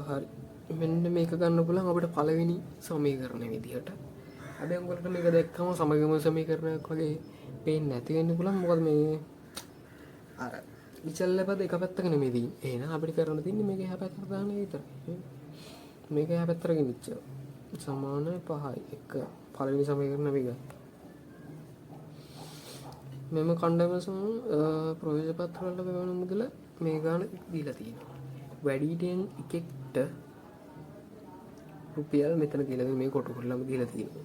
හරි. මෙන්න මේක ගන්න පුළුවන් අපිට පළවෙනි සමීකරණ විදිහට. හැබැයි උඹලට මේක දැක්කම සමගම සමීකරණයක් වගේ පේන්නේ නැති වෙන්න පුළුවන්. මොකද මේ අර විචල්‍ය පද එක පැත්තක නෙමෙයි තියෙන්නේ. එහෙනම් අපිට කරන්න තියෙන්නේ මේක එහා පැත්තට දාන එක විතරයි. මේක එහා පැත්තට ගෙනිච්ච සමාන 5යි. එක පළවෙනි සමීකරණ අපි ගන්න. මෙම කණ්ඩායම සම ප්‍රවේශ පත්‍ර වලට පැමිණෙන මුදල මේ ගාන දීලා තියෙනවා. වැඩිහිටියන් එකෙක්ට රුපියල් මෙතන දීලා තියෙනවා. මේ කොටු කරලම දීලා තියෙනවා.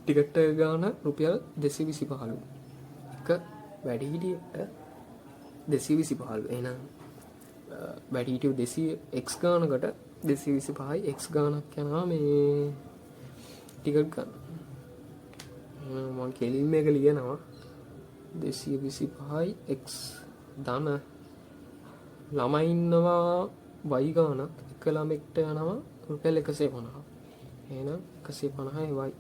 ටිකට් එක ගාන රුපියල් 225ලු. එක වැඩිහිටියෙක්ට 225ලු. එහෙනම් වැඩිහිටියෝ 200 x ගානකට 225යි x ගානක් යනවා මේ ටිකට් ගන්න. මං කෙලින්ම එක ලියනවා 225යි x ධන ළමයි ඉන්නවා y ගානක් එක ළමෙක්ට යනවා රුපියල් 150. එහෙනම් 150යි y.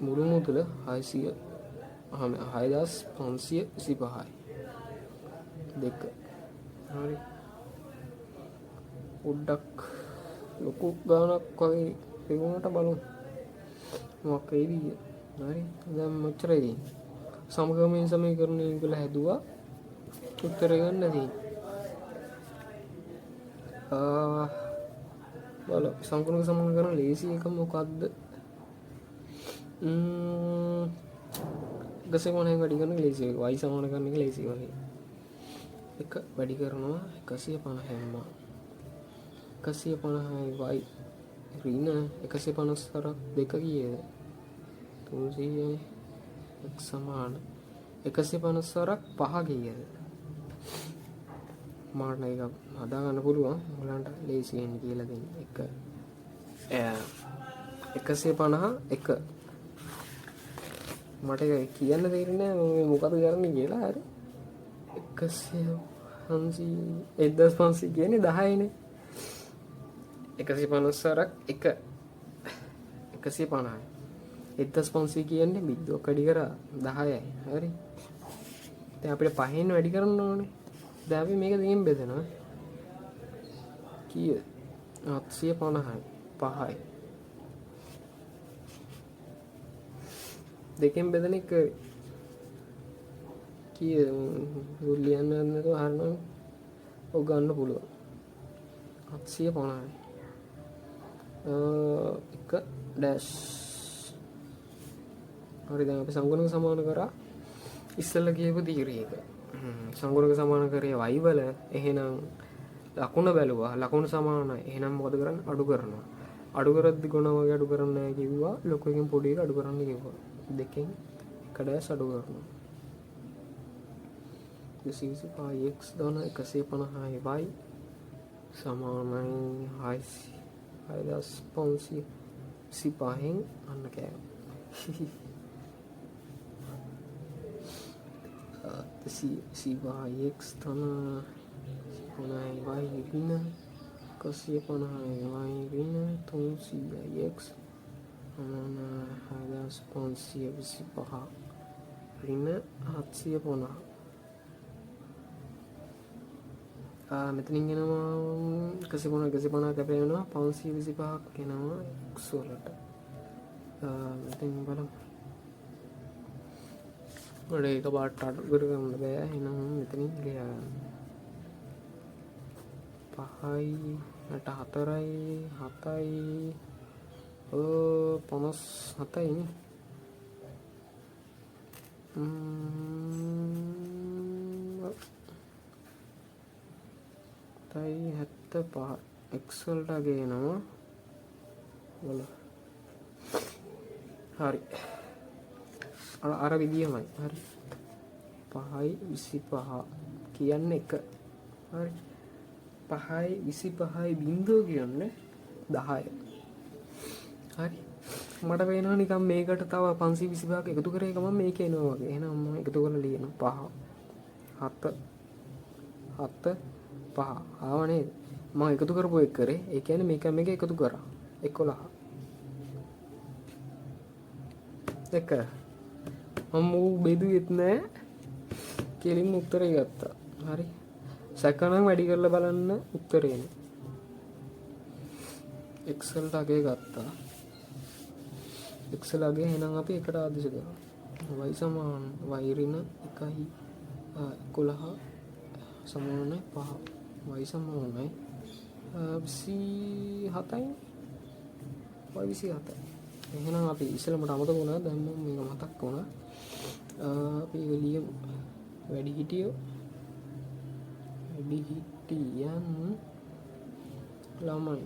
මුළු මුදල 6525යි. දෙක. හරි. පොඩ්ඩක් ලොකු ගානක් වගේ තිබුණාට බලමු. මොකක් වෙයිද කියලා. හරි. දැන් මෙච්චරයි තියෙන්නේ. සමගමයෙන් සමීකරණය කියලා හැදුවා. උත්තර ගන්න තියෙන්නේ. බලමු. සංගුණක සමාන කරන ලේසි එක මොකද්ද? 150න් වැඩි කරන එක ලේසි එක. y සමාන කරන එක ලේසි වගේ. එක වැඩි කරනවා 150න් මා. 150යි y ඍණ 154 දෙක කීයද? 300යි x සමාන 154 පහ කීයද? මට ඒක හදා ගන්න පුළුවන්. ඔයාලන්ට ලේසියෙන් කියලා දෙන්න. එක 150 එක මට ඒක කියන්න තේරෙන්නේ නෑ මම මොකද කරන්නේ කියලා. හරි. 1500 කියන්නේ 10නේ. 154 එක 150යි. 1500 කියන්නේ බිඳුවක් වැඩි කරා 10යි. හරි. දැන් අපිට පහෙන් වැඩි කරන්න ඕනේ. දැන් අපි මේක දෙකෙන් බෙදනවා. කීයද? 750යි. 5යි. දෙකෙන් බෙදෙන එක කීයද? ලියන්න නැතුව හරිනම් ඔක් ගන්න පුළුවන්. 750යි. එක ඩෑෂ්. හරි, දැන් අපි සංගුණක සමාන කරා ඉස්සෙල්ලා කියපු තීරය එක. සංගුණක සමාන කරේ y වල. එහෙනම් ලකුණ බැලුවා. ලකුණු සමානයි. එහෙනම් මොකද කරන්නේ? අඩු කරනවා. අඩු කරද්දි ගුණ වගේ අඩු කරන්නේ නැහැ කිව්වා. ලොකු එකෙන් පොඩි එක අඩු කරන්න කිව්වා. දෙකෙන් එක ඩෑෂ් අඩු කරනවා. 225x ධන 150යි y සමානයි 6525න් අන්න කෑම. 225x ධන 50යි y ඍණ 150යි y ඍණ 300x සමාන 6525 ඍණ 750. මෙතනින් එනවා 150 150 කැප වෙනවා 525ක් එනවා x වලට. මෙතනින් බලමු. මට ඒක පාට අඩු කරගන්න බෑ. එහෙනම් මෙතනින් ලියා ගන්න. 5යි 4යි 7යි 57යි නේ. 7යි 75 x වලට ගේනවා. බලමු. හරි. අර විදියමයි. හරි. 5යි 25 කියන්නේ 1. හරි. 5යි 25යි බිංදුව කියන්නේ 10. හරි. මට පේනවා නිකන් මේකට තව 525ක් එකතු කරේ ගමන් මේක එනවා වගේ. එහෙනම් මම එකතු කරලා ලියනවා. 5 7 7 5 ආව නේද? මම එකතු කරපු එක කරේ. ඒ කියන්නේ මේක මේක එකතු කරා. 11. දැක්ක මම ඌ බෙදුවෙත් නෑ, කෙලින්ම උත්තරේ ගත්තා. හරි, සැක නම් වැඩි කරලා බලන්න උත්තරේ එන්නේ. X වලට අගය ගත්තා. X වල අගය එහෙනම් අපි එකට ආදේශ කරනවා. Y සමාන y ඍණ එකයි, එකොළහ සමානයි පහ. Y සමානයි, 27යි. Y 27යි. එහෙනම් අපි ඉස්සෙල්ලා මට අමතක වුණා, දැන් මම මේක මතක් වුණා. අපි ඒක ලියමු. වැඩිහිටියන් ළමයි.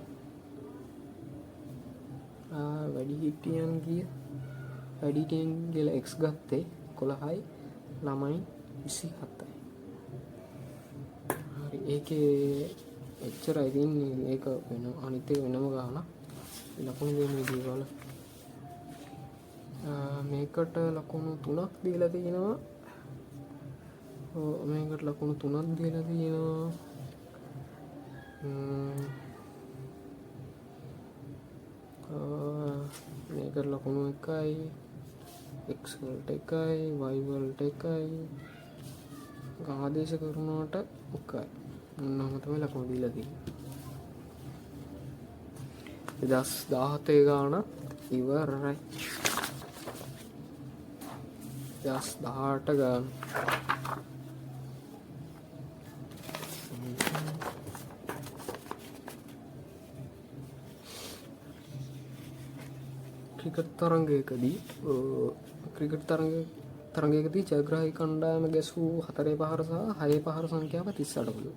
වැඩිහිටියන් කිය වැඩිහිටියන් කියලා x ගත්තේ 11යි, ළමයි 27යි. හරි, ඒකේ එච්චරයි තින්නේ. ඒක වෙන අනිත් එක වෙනම ගානක්. ලකුණු දෙන විදිය බලන්න. මේකට ලකුණු 3ක් දීලා තියෙනවා. ඔව්, මේකට ලකුණු 3ක් දීලා තියෙනවා. මේකට ලකුණු 1යි, x වලට 1යි, y වලට 1යි, ආදේශ කරනවට 1යි. ඔන්න ඔහොම තමයි ලකුණු දීලා තියෙන්නේ. 2017 ගානත් ඉවරයි. 2018 ගාන. ක්‍රිකට් ක්‍රිකට් තරගයකදී ජයග්‍රාහී කණ්ඩායම ගැසූ 4 පහර සහ 6 පහර සංඛ්‍යාව 38වලු.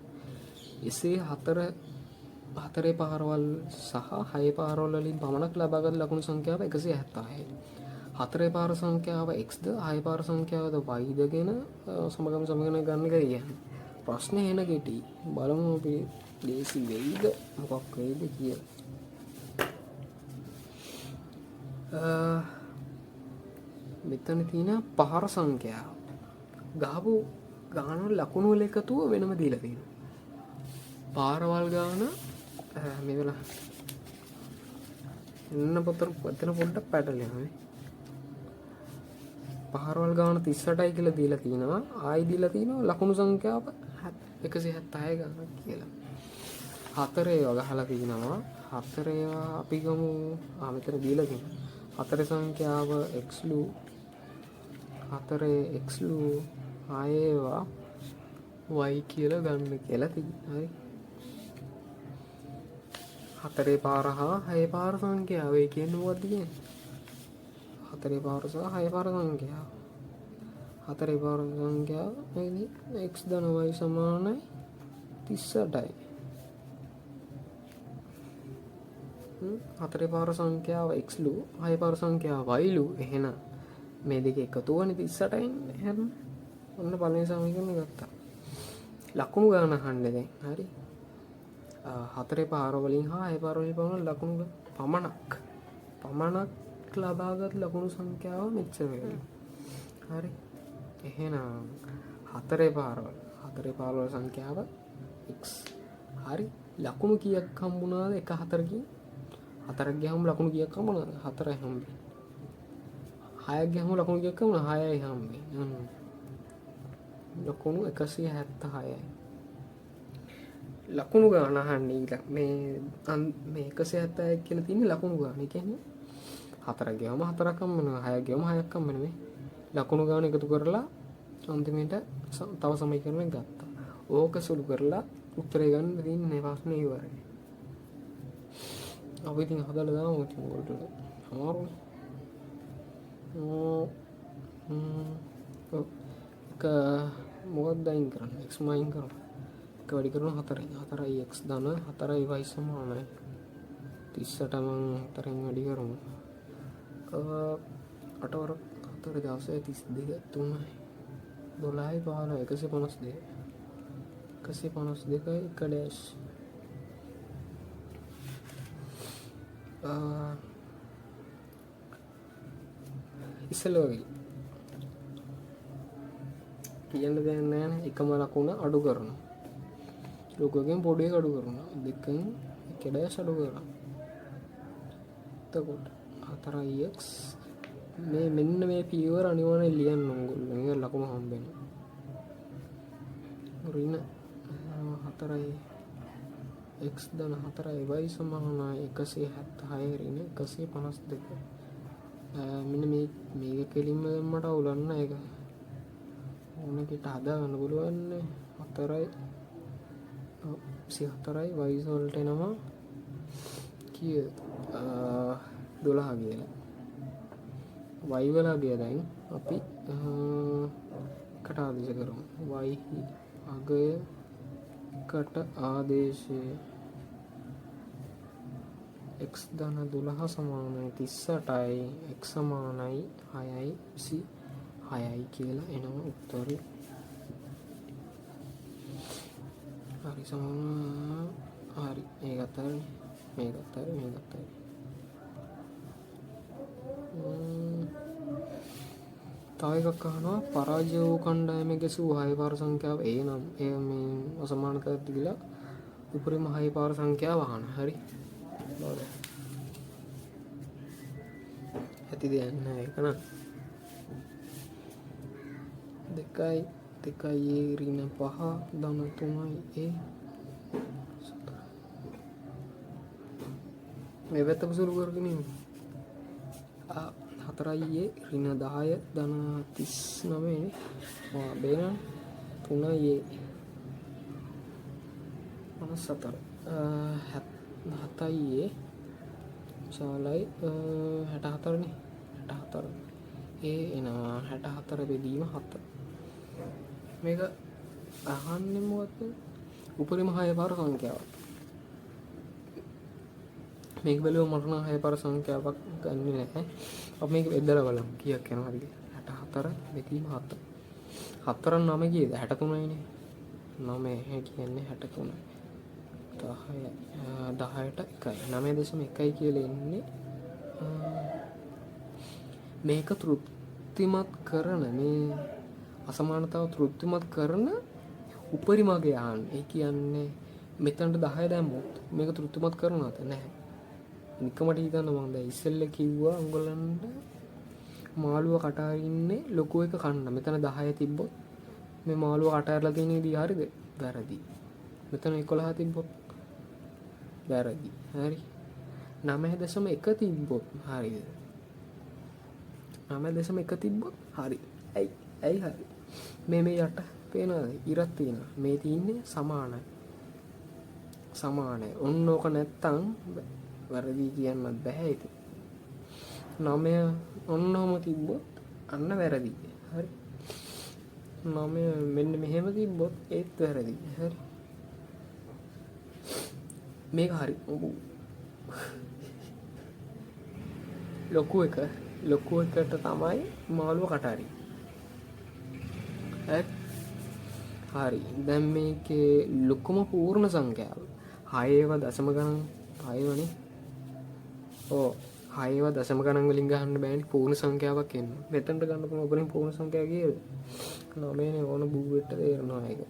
එසේ 4 පහරවල් සහ 6 පහරවල් වලින් පමණක් ලබාගත් ලකුණු සංඛ්‍යාව 176යි. 4 පහර සංඛ්‍යාව x ද 6 පහර සංඛ්‍යාවද y ද ගැන, සමගම සමගන ගන්න එක කියන්නේ. ප්‍රශ්නේ එන කෙටි. බලමු අපි ලේසි වෙයිද මොකක් වෙයිද කියලා. මෙතන තියෙන පහර සංඛ්‍යාව ගහපු ගාන වල ලකුණු වල එකතුව වෙනම දීලා තියෙනවා. පාරවල් ගාන, මේ වෙලාව එන්න පොතර එතන පොඩ්ඩක් පැටලෙනවා නේ. පාරවල් ගාන 38යි කියලා දීලා තියෙනවා. ආයි දීලා තියෙනවා ලකුණු සංඛ්‍යාව 176 ගානක් කියලා. 4 ඒවා ගහලා තියෙනවා. 4 ඒවා අපි ගමු. මෙතන දීලා තියෙනවා. 4 සංඛ්‍යාව x ලු 4 x ලු ආයේ ඒවා y කියලා ගන්න කියලා තියෙනවා. හරි. 4 පාර හා 6 පාර සංඛ්‍යාව. ඒ කියන්නේ මොකද්ද කියන්නේ? 4 පාර සහ 6 පාර සංඛ්‍යාව. 4 පාර සංඛ්‍යාව මේ x ධන y සමානයි 38යි. 4 පාර සංඛ්‍යාව x ලු 6 පාර සංඛ්‍යාව y ලු. එහෙනම් මේ දෙක එකතු වනේ 38 එන්නේ. එහෙනම් ඔන්න පළවෙනි සමීකරණය ගත්තා. ලකුණු ගණන අහන්නේ දැන්. හරි. 4 පාර වලින් හා 6 පාර වලින් පමණ ලකුණු පමණක් ලබාගත් ලකුණු සංඛ්‍යාව මෙච්චර වෙනවා. හරි. එහෙනම් 4 පාරවල් 4 පාරවල් සංඛ්‍යාව x. හරි. ලකුණු කීයක් හම්බුණාද? එක හතරකින් හතරක් ගියාම ලකුණු කීයක් හම්බුණාද? 4යි හම්බෙන්නේ. 6ක් ගියාම ලකුණු කීයක් හම්බුණා? 6යි හම්බෙන්නේ. ලකුණු 176යි. ලකුණු ගාන අහන්නේ ඊළඟ මේ 176 කියලා තියෙන්නේ ලකුණු ගාන. ඒ කියන්නේ 4ක් ගියාම 4ක් හම්බ වෙනවා. 6ක් ගියාම 6ක් හම්බ වෙනවා. මේ ලකුණු ගාන එකතු කරලා අන්තිමට තව සමීකරණයක් ගත්තා. ඕක සුළු කරලා උත්තරේ ගන්න තියෙන්නේ ප්‍රශ්නේ ඉවරයි. අපි ඉතින් හදලා දාමු ඉතින් ඔයගොල්ලෝ අමාරුනේ. ඔව්. එක මොකක්ද අයින් කරන්නේ? x ම අයින් කරමු. එක වැඩි කරනවා 4න්. 4යි x ධන 4යි y සමානයි 38 මං 4න් වැඩි කරමු. අට වරක් හතර දහසයි තිස් දෙක තුනයි දොළහයි පහළොවයි එකසිය පනස් දෙක. එකසිය පනස් දෙකයි එක ඩෑෂ්. ඉස්සෙල්ලා වගේ කියන්න දෙයක් නෑනේ. එකම ලකුණ අඩු කරනවා. ලොකුවකින් පොඩි එක අඩු කරනවා. දෙකෙන් එක ඩෑෂ් අඩු කරනවා. එතකොට 4යි x මේ මෙන්න මේ පියවර අනිවාර්යෙන් ලියන්න ඕගොල්ලෝ. මේක ලකුණු හම්බ වෙනවා. ඍණ 4යි x ධන 4යි y සමානයි 176 ඍණ 152. මෙන්න මේක කෙලින්ම දැම්මට අවුලක් නෑ. ඒක ඕන එකට හදාගන්න පුළුවන් නේ. 4යි 24යි y වලට එනවා කීයද? 12 කියලා. y වල අගය දැන් අපි එකට ආදේශ කරමු. y අගය එකට ආදේශය x ධන 12 සමානයි 38යි x සමානයි 6යි 26යි කියලා එනවා උත්තරේ. හරි සමාන හරි මේකත් හරිනේ, මේකත් හරි, මේකත් හරි. තව එකක් අහනවා පරාජය වූ කණ්ඩායමේ ගැසූ 6 පාර සංඛ්‍යාව ඒ නම් ඒ මේ අසමානතාවක් දීලා උපරිම 6 පාර සංඛ්‍යාව අහන. හරි බලන්න. ඇති දෙයක් නෑ ඒක නම්. දෙකයි දෙකයි ඒ ඍණ පහ ධන තුනයි ඒ මේ පැත්තම සුළු කරගෙන ඉමු. 4යි ඒ ඍණ 10 ධන 39 නේ. බේරෙනවා. 3යි ඒ 54. 7යි ඒ විශාලයි 64 නේ. 64. ඒ එනවා 64 බෙදීම 7. මේක අහන්නේ මොකද්ද? උපරිම 6 පාර සංඛ්‍යාවක්. මේක බැලුවම මට නම් 6 පාර සංඛ්‍යාවක් ගන්නෙ නැහැ. අපි මේක බෙදලා බලමු කීයක් යනවද කියලා. 64 බෙදීම 7. 4 9 කීයද? 63යිනේ. 9 කියන්නේ 63. 10ට 1යි. 9.1යි කියලා එන්නේ. මේක තෘප්තිමත් කරන මේ අසමානතාව තෘප්තිමත් කරන උපරිම අගය අහන්න. ඒ කියන්නේ මෙතනට 10 දැම්මොත් මේක තෘප්තිමත් කරනවද? නැහැ. නිකමට හිතන්න මං දැන් ඉස්සෙල්ලා කිව්වා උඹලන්ට මාළුව කට අරින්නේ ලොකු එක කන්න. මෙතන 10 තිබ්බොත් මේ මාළුව කට ඇරලා තියෙන විදිය හරිද? වැරදි. මෙතන 11 තිබ්බොත් වැරදි. හරි. 9.1 තිබ්බොත් හරිද? 9.1 තිබ්බොත් හරි. ඇයි හරි? මේ යට පේනවද? ඉරක් තියෙනවා. මේ තියෙන්නේ සමානයි. සමානයි. ඔන්න ඕක නැත්තම් වැරදි කියන්නත් බෑ ඉතින්. 9 ඔන්න ඔහම තිබ්බොත් අන්න වැරදි. හරි. 9 මෙන්න මෙහෙම තිබ්බොත් ඒත් වැරදි. හරි. මේක හරි. ලොකු එකට තමයි මාළුව කට අරින්නේ. හරි. දැන් මේකේ ලොකුම පූර්ණ සංඛ්‍යාව 6 දශම ගණන් 6 වනේ. ඔව් 6 දශම ගණන් වලින් ගහන්න බෑනේ පූර්ණ සංඛ්‍යාවක් එන්න. මෙතනට ගන්න පුළුවන් උපරිම පූර්ණ සංඛ්‍යාව කීයද? 9 නේ. ඕන බූවෙට්ට තේරෙනවා ඒක.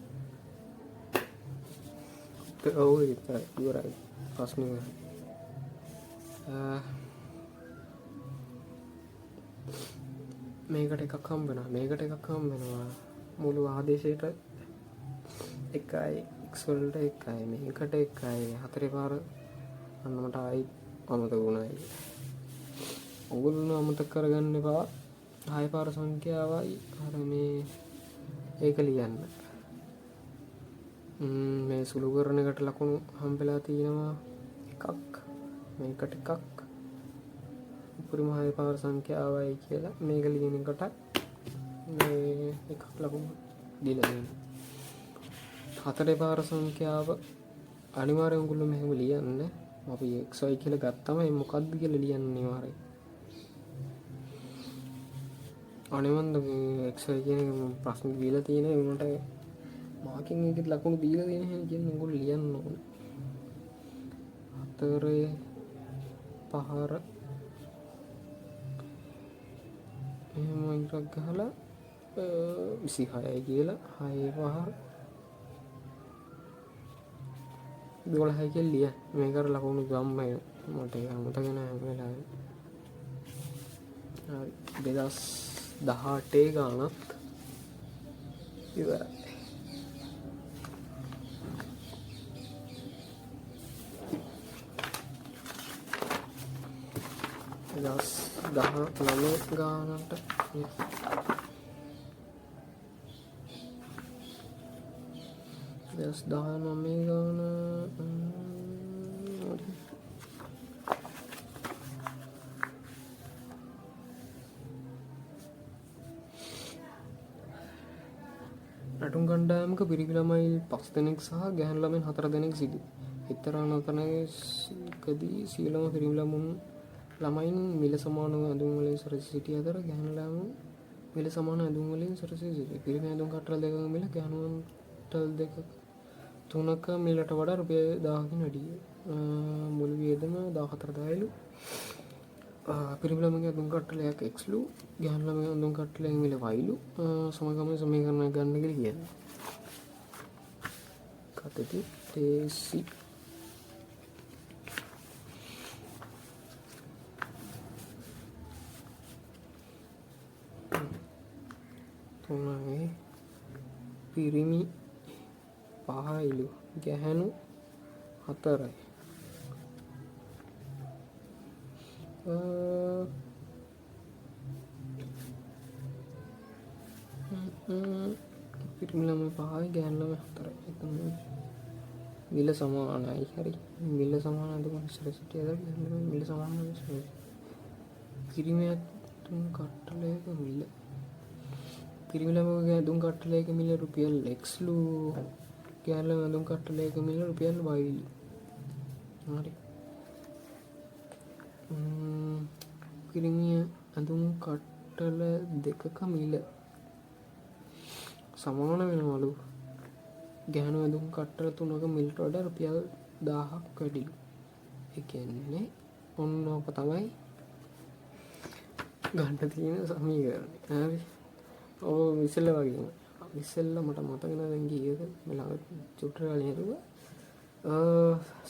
ඔව් ඉතරයි. ඉවරයි. ප්‍රශ්නේ ඉවරයි. මේකට එකක් හම්බ වෙනවා. මේකට එකක් හම්බ වෙනවා. මුළු ආදේශයට 1යි x වලට 1යි මේකට 1යි හතරේ පාර අන්න මට ආයි අමතක වුණා ඒක. ඔයගොල්ලෝ අමතක කරගන්න එපා. 6 පාර සංඛ්‍යාවයි අර මේ ඒක ලියන්න. මේ සුළු කරන එකට ලකුණු හම්බෙලා තියෙනවා එකක් මේකට එකක් උපරිම 6 පාර සංඛ්‍යාවයි කියලා මේක ලියන එකට මේ එකක් ලකුණු දීලා තියෙනවා. හතරේ පාර සංඛ්‍යාව අනිවාර්යයෙන් ඔයගොල්ලෝ මෙහෙම ලියන්න. අපි x y කියලා ගත්තම ඒ මොකද්ද කියලා ලියන්න අනිවාර්යයෙන්. අනේ මන්ද මේ x y කියන එක මම ප්‍රශ්න දීලා තියෙන ඒ වුණාට මාකින් එකෙත් ලකුණු දීලා තියෙන හැටි කියන්නේ ඔයගොල්ලෝ ලියන්න ඕනේ. හතරේ පහර එහෙම ඉරක් ගහලා 26යි කියලා හයේ පහර 12යි කියලා ලියන්න. මේක අර ලකුණු ගම්මයි මට ඒක අමතක නෑ හැම වෙලාවෙම. හරි, 2018 ගානත් ඉවරයි. 2019 ගානට 2019 ගාන නටුන් කණ්ඩායමක පිරිමි ළමයි 5 දෙනෙක් සහ ගැහැණු ළමයින් 4 දෙනෙක් සිටි. එක්තරා නර්තනයකදී සියලුම පිරිමි ළමයින් මිල සමාන ඇඳුම් වලින් සැරසී සිටි අතර ගැහැණු ළමුන් මිල සමාන ඇඳුම් වලින් සැරසී සිටි. පිරිමි ඇඳුම් කට්ටල දෙකක මිල ගැහැණු කට්ටල දෙකක තුනක මිලට වඩා රුපියල් 1000කින් වැඩිය. මුළු වියදම 14000ලු. පිරිමි ළමයින්ගේ ඇඳුම් කට්ටලයක් X ලු, ගැහැණු ළමයින්ගේ ඇඳුම් කට්ටලයක් මිල Y ලු. සමගාමී සමීකරණයක් ගන්න කියලා කියනවා. කතති තේසි. තුනයි පිරිමි 5යිලු ගැහැණු 4යි. පිරිමි ළමයි 5යි ගැහැණු ළමයි 4යි. එතන මිල සමානයි. හරි, මිල සමාන ඇඳුම් ඉස්සර සිටිය අතර ගැහැණු ළමයි මිල සමාන ඉස්සර පිරිමි ඇඳුම් කට්ටලයක මිල පිරිමි ළමයිගේ ඇඳුම් කට්ටලයක මිල රුපියල් X ලු, ගැහැණු ළමයි ඇඳුම් කට්ටලයක මිල රුපියල් Y ලු. හරි. පිරිමි ඇඳුම් කට්ටල දෙකක මිල සමාන වෙනවලු ගැහැණු ඇඳුම් කට්ටල තුනක මිලට වඩා රුපියල් 1000ක් වැඩිලු. ඒ කියන්නේ ඔන්න ඕක තමයි ගන්න තියෙන සමීකරණය. හරි. ඔව් ඉස්සෙල්ලා වගේම. ඉස්සෙල්ලා මට මතක නෑ දැන් කීයද මේ ළඟ චුට්ට කලින් හිතුවා.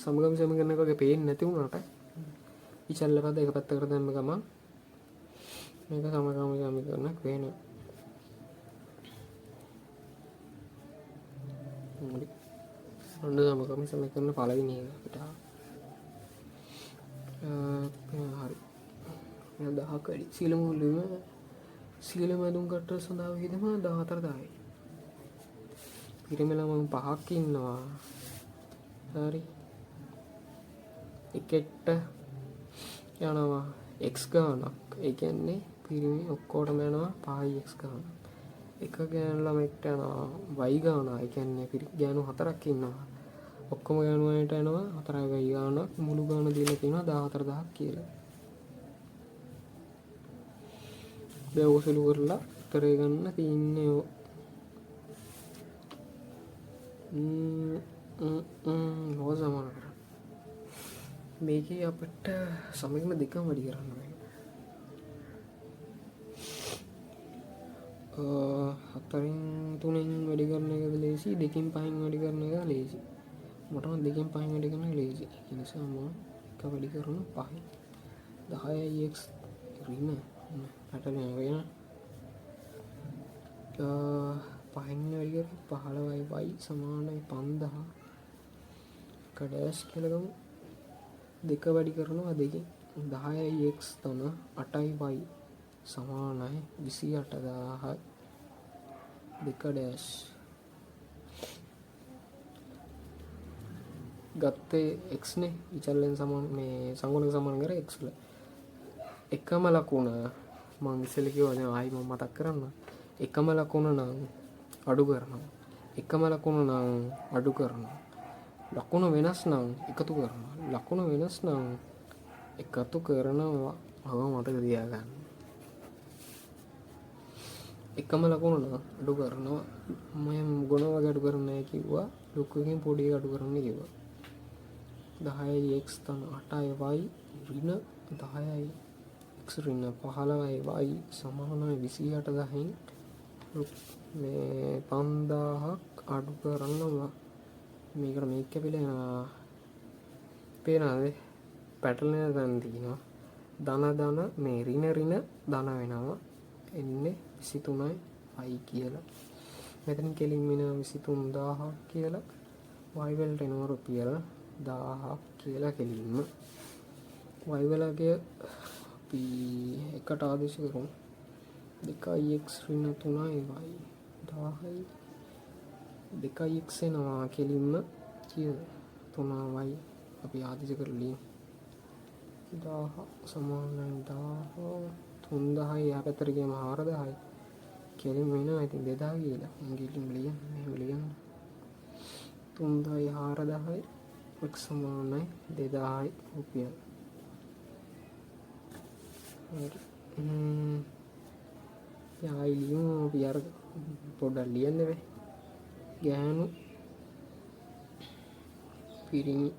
සමගාමී සමීකරණයක් වගේ පේන්නේ නැති වුණාට විචල්ල පද එක පැත්තකට දැම්ම ගමන් මේක සමගාමී සමීකරණයක් වෙනවා. හරි. ඔන්න සමගාමී සමීකරණ පළවෙනි එක අපිට ආවා. හරි. මෙයා 1000ක් වැඩි. සියලුම සියලුම ඇඳුම් කට්ටල සඳහා වියදම 14000යි. පිරිමි ළමයින් 5ක් ඉන්නවා. හරි. එකෙක්ට යනවා X ගාණක්. ඒ කියන්නේ පිරිමි ඔක්කොටම යනවා 5 X ගාණක්. එක ගෑනු ළමෙක්ට යනවා Y ගාණක්. ඒ කියන්නේ ගෑනු 4ක් ඉන්නවා. ඔක්කොම ගෑනු අයට යනවා 4 Y ගාණක්. මුළු ගාණ දීලා තියෙනවා 14000ක් කියලා. දැන් ඔක සුළු කරලා උත්තරේ ගන්න තින්නේ ඔය. ඔය සමාන කරන්න. මේකේ අපිට සමගින්ම දෙකම වැඩි කරන්න වෙනවා. 4න් 3න් වැඩි කරන එකද ලේසි, 2න් 5න් වැඩි කරන එක ලේසි. මට නම් 2න් 5න් වැඩි කරන එක ලේසි. ඒ නිසා මම එක වැඩි කරන 5යි. 10යි x ඍණ පැටලෙනවා වෙන. 5න් වැඩි කරලා 15යි y සමානයි 5000. එක ඩෑෂ් කියලා ගමු. දෙක වැඩි කරනවා දෙකෙන්. 10යි x තන 8යි y සමානයි 28000යි. දෙක ඩෑෂ්. ගත්තේ x නේ. විචල්‍යයෙන් සමාන මේ සංගුණක සමාන කරේ x වල. එකම ලකුණ මං ඉස්සෙල්ලා කිව්වා, දැන් ආයි මං මතක් කරන්න. එකම ලකුණ නම් අඩු කරනවා. එකම ලකුණ නම් අඩු කරනවා. ලකුණ වෙනස් නම් එකතු කරනවා. ලකුණ වෙනස් නම් එකතු කරනවා. ඔව් මතක තියාගන්න. එකම ලකුණ නම් අඩු කරනවා. මම ගුණ වගේ අඩු කරන්නේ නැහැ කිව්වා. ලොකු එකෙන් පොඩි එක අඩු කරන්න කිව්වා. 10යි x තන 8යි y ඍණ 10යි x ඍණ 15යි y සමානයි 28000න් මේ 5000ක් අඩු කරනවා. මේකට මේක කැපිලා යනවා. පේනවද? පැටලෙන තැන් තියෙනවා. ධන ධන මේ ඍණ ඍණ ධන වෙනවා. එන්නේ 23යි y කියලා. මෙතනින් කෙලින්ම එනවා 23000ක් කියලා. y වලට එනවා රුපියල් 1000ක් කියලා කෙලින්ම. y වලගේ අපි එකට ආදේශ කරමු. 2x ඍණ 3යි y 1000යි 2x එනවා කෙලින්ම කීයද? 3y අපි ආදේශ කරලා ලියමු. 1000 සමානයි 1000 3000යි එහා පැත්තට ගියම 4000යි කෙලින්ම එනවා ඉතින් 2000 කියලා. මං කෙලින්ම ලියන්න මෙහෙම ලියන්න. 3000යි 4000යි x සමානයි 2000යි රුපියල්. හරි. ආයි ලියමු අපි අර පොඩ්ඩක් ලියන්න බෑ. ගැහණු පිරිමි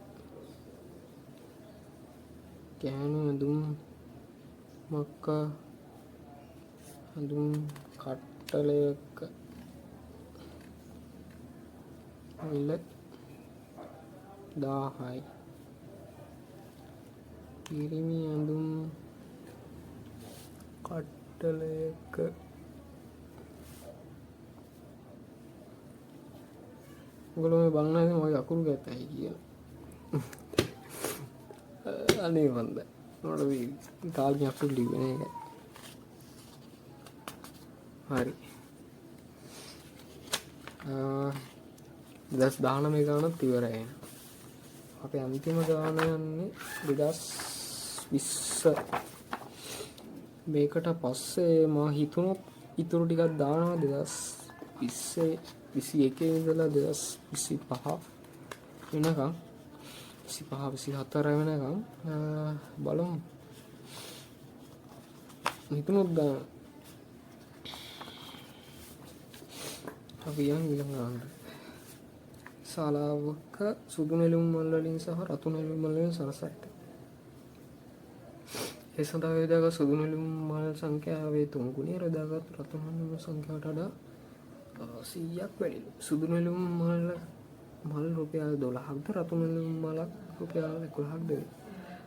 ගැහණු ඇඳුම් මක්ක ඇඳුම් කට්ටලයක මිල 1000යි. පිරිමි ඇඳුම් කට්ටලයක ඔයගොල්ලෝ මේ බලන ඉතින් මගේ අකුරු ගැතයි කියලා. අනේ මන්ද. මට මේ කාලෙකින් අකුරු ලිව්වේ නෑ ඒකයි. හරි. 2019 ගානත් ඉවරයි එහෙනම්. අපේ අන්තිම ගාන යන්නේ 2020. මේකට පස්සේ මා හිතුණොත් ඉතුරු ටිකක් දානවා 2020 21 ඉඳලා 2025 වෙනකන් 25 24 වෙනකන් බලමු. හිතුණොත් දානවා. අපි යන් ඊළඟ ගානට. ශාලාවක සුදු නෙළුම් මල් වලින් සහ රතු නෙළුම් මල් වලින් සරසා ඇත. ඒ සඳහා යොදාගත් සුදු නෙළුම් මල් සංඛ්‍යාවේ 3 ගුණය යොදාගත් රතු නෙළුම් මල් සංඛ්‍යාවට වඩා 100ක් වැඩිලු. සුදු නෙළුම් මල් රුපියල් 12ක්ද රතු නෙළුම් මලක් රුපියල් 11ක්ද වේ.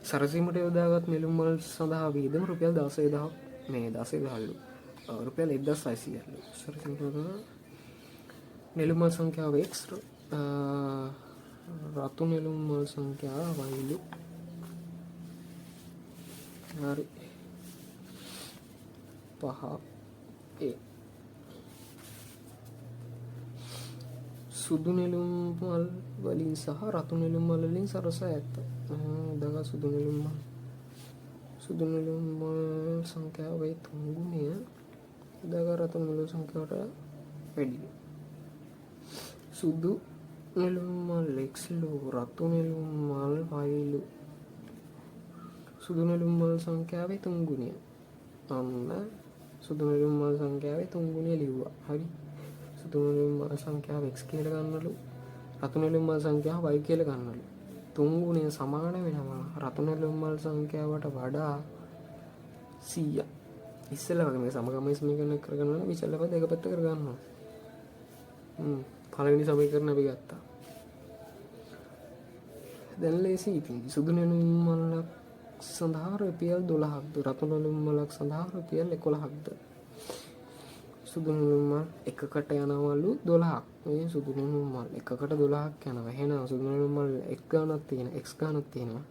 සරසීමට යොදාගත් නෙළුම් මල් සඳහා වියදම රුපියල් 16000ක් මේ 16000ලු. රුපියල් 1600ලු. සරසීමට යොදාගත් නෙළුම් මල් සංඛ්‍යාව x රතු නෙළුම් මල් සංඛ්‍යාව yලු. හරි. 5 ඒ සුදු නෙළුම් මල් වලින් සහ රතු නෙළුම් මල් වලින් සරසා ඇත. දගා සුදු නෙළුම් මල්. සුදු නෙළුම් මල් සංඛ්‍යාව ඒ 3 ගුණය දගා රතු නෙළුම් සංඛ්‍යාවට වැඩිලු. සුදු නෙළුම් මල් x ලු රතු නෙළුම් මල් y ලු. සුදු නෙළුම් මල් සංඛ්‍යාවේ 3 ගුණය. අන්න සුදු නෙළුම් මල් සංඛ්‍යාවේ 3 ගුණය ලිව්වා. හරි. සුදු නෙළුම් මල් සංඛ්‍යාව x කියලා ගන්නලු. රතු නෙළුම් මල් සංඛ්‍යාව y කියලා ගන්නලු. 3 ගුණය සමාන වෙනවා රතු නෙළුම් මල් සංඛ්‍යාවට වඩා 100. ඉස්සෙල්ලා වගේ මේ සමගමයි සමීකරණ කරගන්න ඕන. ඉස්සෙල්ලා පද දෙක පැත්ත කරගන්න ඕන. පළවෙනි සමීකරණ අපි ගත්තා. දැන් ලේසි ඉතින්. සුදු නෙළුම් මලක් සඳහා රුපියල් 12ක්ද රතු නෙළුම් මලක් සඳහා රුපියල් 11ක්ද? සුදු නෙළුම් මල් එකකට යනවලු 12ක්. මේ සුදු නෙළුම් මල් එකකට 12ක් යනවා. එහෙනම් සුදු නෙළුම් මල් එක් ගානක් තියෙන x ගානක් තියෙනවා.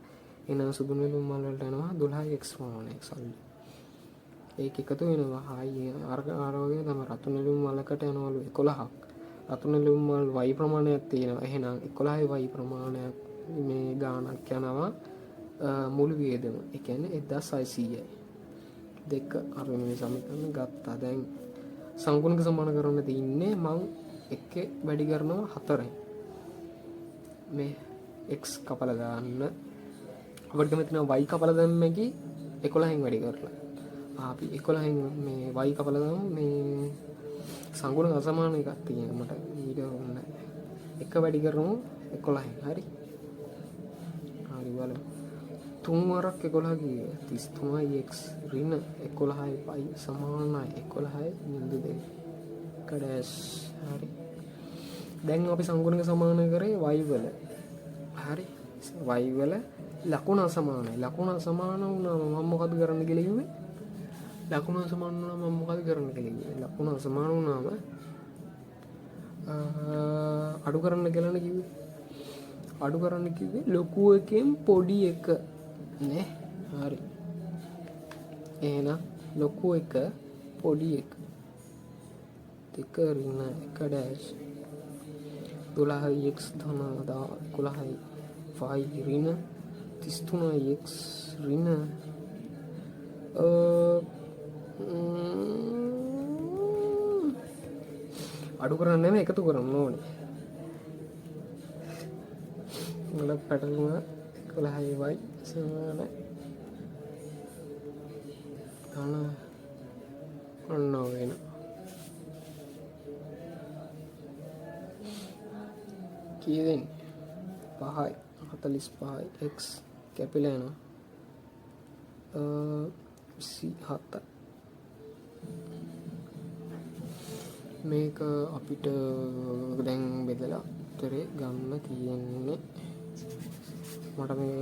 එහෙනම් සුදු නෙළුම් මල් වලට යනවා 12 x ප්‍රමාණයක් සල්ලි. ඒක එකතු වෙනවා. ආයි අර වගේ තමයි රතු නෙළුම් මලකට යනවලු 11ක්. රතු නෙළුම් මල් y ප්‍රමාණයක් තියෙනවා. එහෙනම් 11 y ප්‍රමාණයක් මේ ගානක් යනවා මුළු වියදම. ඒ කියන්නේ 1600යි. දෙක අපි මේ සමීකරණ ගත්තා. දැන් සංගුණක සමාන කරන්න තින්නේ මං එකේ වැඩි කරනවා 4න්. මේ x කපලා දාන්න. අපිට මෙතන y කපලා දැම්මකි 11න් වැඩි කරලා. අපි 11න් මේ y කපලා දාමු. මේ සංගුණක අසමාන එකක් තියෙනවා මට ඊට ඕනේ. එක වැඩි කරමු 11න්. හරි. හරි බලමු. තුන් වරක් 11 කීය? 33 x ඍණ 11 පයි සමානයි 11.2. කඩස්. හරි. දැන් අපි සංගුණක සමාන කරේ y වල. හරි. y වල ලකුණ අසමානයි. ලකුණ අසමාන වුණාම මම මොකද කරන්න කියලා කිව්වේ? ලකුණ අසමාන වුණාම මම මොකද කරන්න කියලා කිව්වේ? ලකුණ අසමාන වුණාම අඩු කරන්න කියලානේ කිව්වේ. අඩු කරන්න කිව්වේ ලොකු එකෙන් පොඩි එක නේ. හරි. එහෙනම් ලොකු එක පොඩි එක 2 ඍණ 1 ඩෑෂ් 12 x ධන 11 y ඍණ 33 x ඍණ අඩු කරන්න නෙමෙයි එකතු කරන්න ඕනේ. වල පැටලුණා 11 y සමාන ධන ඔන්න වෙන කීයද එන්නේ? 5යි 45යි x කැපිලා යනවා 27. මේක අපිට දැන් බෙදලා උත්තරේ ගන්න තියෙන්නේ. මට මේ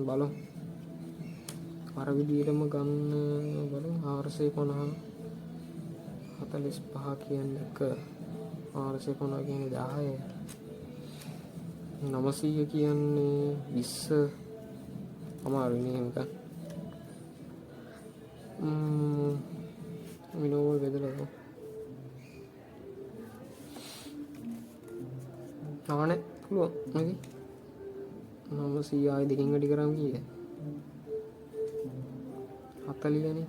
බලමු අර විදිහටම ගන්න බලමු. 450 45 කියන්නේ 1, 450 කියන්නේ 10, 900 කියන්නේ 20. අමාරුයි නේ එහෙම ගන්න. විනෝවල් බෙදලා බලමු. ආනේ පුළුවන් නේද? 900 ආයෙ දෙකෙන් වැඩි කරාම කීයද? 40 නේ.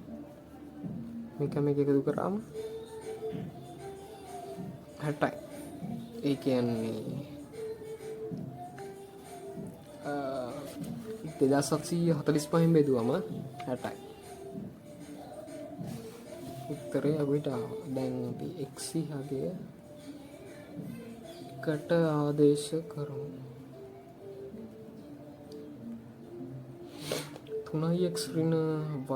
මේක මේක එකතු කරාම 60යි. ඒ කියන්නේ 2745 බෙදුවම 60යි. උත්තරේ අපිට ආවා. දැන් අපි x හගේ එකට ආදේශ කරමු. 3x ඍණ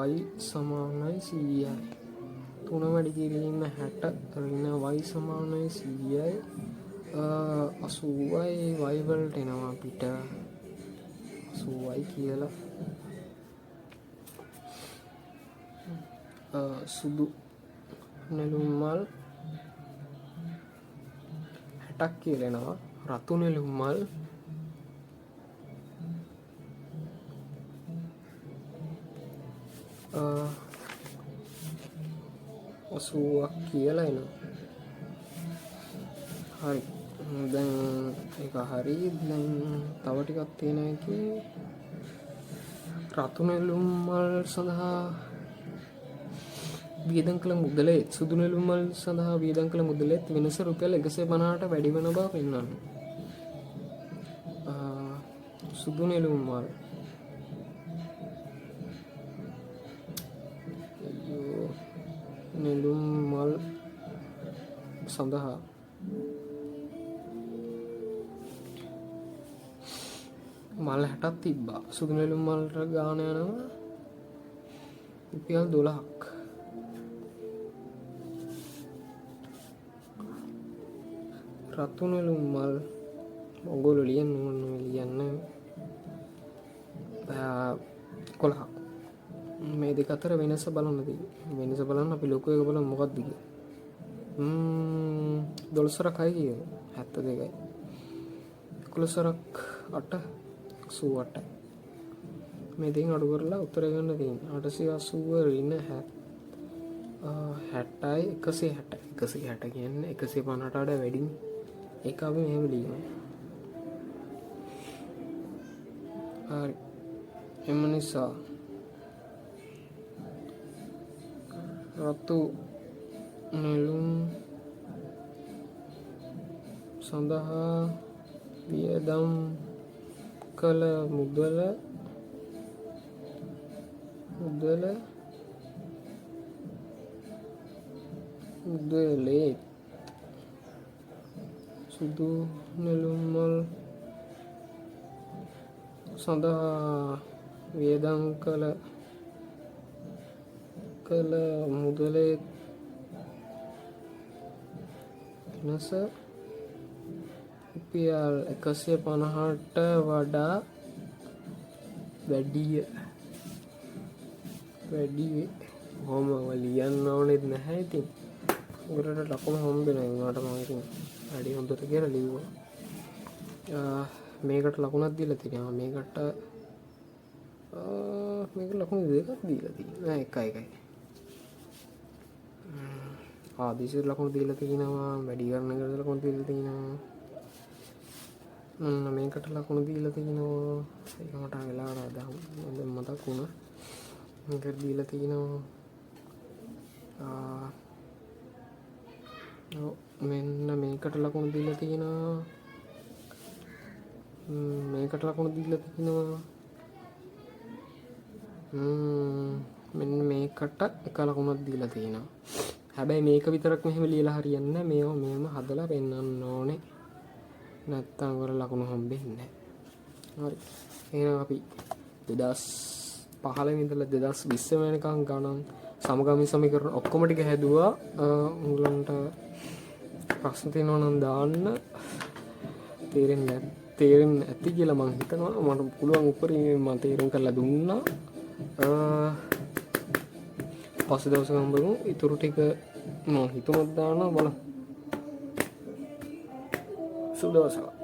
y සමානයි 100යි. 3 වැඩි කිරීම 60 ඍණ y සමානයි 100යි. 80යි y වලට එනවා අපිට 80යි කියලා. සුදු නෙළුම් මල් 60ක් කියලා එනවා. රතු නෙළුම් මල් 80ක් කියලා එනවා. හරි. දැන් ඒක හරි. දැන් තව ටිකක් තියෙන එකේ රතු නෙළුම් මල් සඳහා වියදම් කළ මුදලේ සුදු නෙළුම් මල් සඳහා වියදම් කළ මුදලේ වෙනස රුපියල් 150ට වැඩි වන බව පෙන්වන්න. සුදු නෙළුම් මල් අයියෝ නෙළුම් මල් සඳහා මල් 60ක් තිබ්බා. සුදු නෙළුම් මල්ට ගාන යනවා රුපියල් 12ක්. රතු නෙළුම් මල් ඔයගොල්ලෝ ලියන්න ඕන ලියන්න 11ක්. මේ දෙක අතර වෙනස බලන්න තියෙන්නේ. වෙනස බලන්න අපි ලොකු එක බලමු මොකක්ද කියලා. 12 හයි කියමු. 72යි. 11 8 88යි. මේ දෙකෙන් අඩු කරලා උත්තර ගන්න තියෙන්නේ. 880 ඍණ 60යි 160. 160 කියන්නේ 150ට වඩා වැඩිනේ. ඒක අපි මෙහෙම ලියමු. හරි. එම නිසා රතු නෙළුම් සඳහා වියදම් කළ මුදලේ සුදු නෙළුම් මල් සඳහා වියදම් කළ මුදලේ වෙනස රුපියල් රුපියල් 150ට වඩා වැඩිය වැඩි වේ. කොහොම ලියන්න ඕනෙත් නැහැ. ඉතින් ඔයගොල්ලන්ට ලකුණු හම්බ වෙනවා. ඒ වුණාට මම ඉතින් වැඩි හොඳට කියලා ලිව්වා. මේකට ලකුණක් දීලා තියෙනවා. මේකට මේක ලකුණු දෙකක් දීලා තියෙනවා. නෑ, එකයි එකයි. ආදිශයට ලකුණු දීලා තියෙනවා. වැඩි කරන එකට ලකුණු දීලා තියෙනවා. ඔන්න මේකට ලකුණු දීලා තියෙනවා. ඒක මට වෙලාවට දැන් මතක් වුණා. මේකට දීලා තියෙනවා. ඔව්, මෙන්න මේකට ලකුණු දීලා තියෙනවා. මේකට ලකුණු දීලා තියෙනවා. මෙන්න මේකට එක ලකුණක් දීලා තියෙනවා. හැබැයි මේක විතරක් මෙහෙම ලියලා හරියන්නේ නැහැ. මේවා මෙහෙම හදලා පෙන්වන්න ඕනේ. නැත්තම් ඔයාලා ලකුණු හම්බෙන්නේ නැහැ. හරි. එහෙනම් අපි 2015 ඉඳලා 2020 වෙනකන් ගණන් සමගාමී සමීකරණ ඔක්කොම ටික හැදුවා. උගලන්ට ප්‍රශ්න තියෙනවා නම් දාන්න. තේරෙන්නේ තේරෙන්නේ නැති කියලා මං හිතනවා. මට පුළුවන් උපරිමයෙන් මං තේරුම් කරලා දුන්නා. පස්සේ දවසක හම්බෙමු. ඉතුරු ටික මං හිතුනොත් දානවා බලමු. සුබ දවසක්.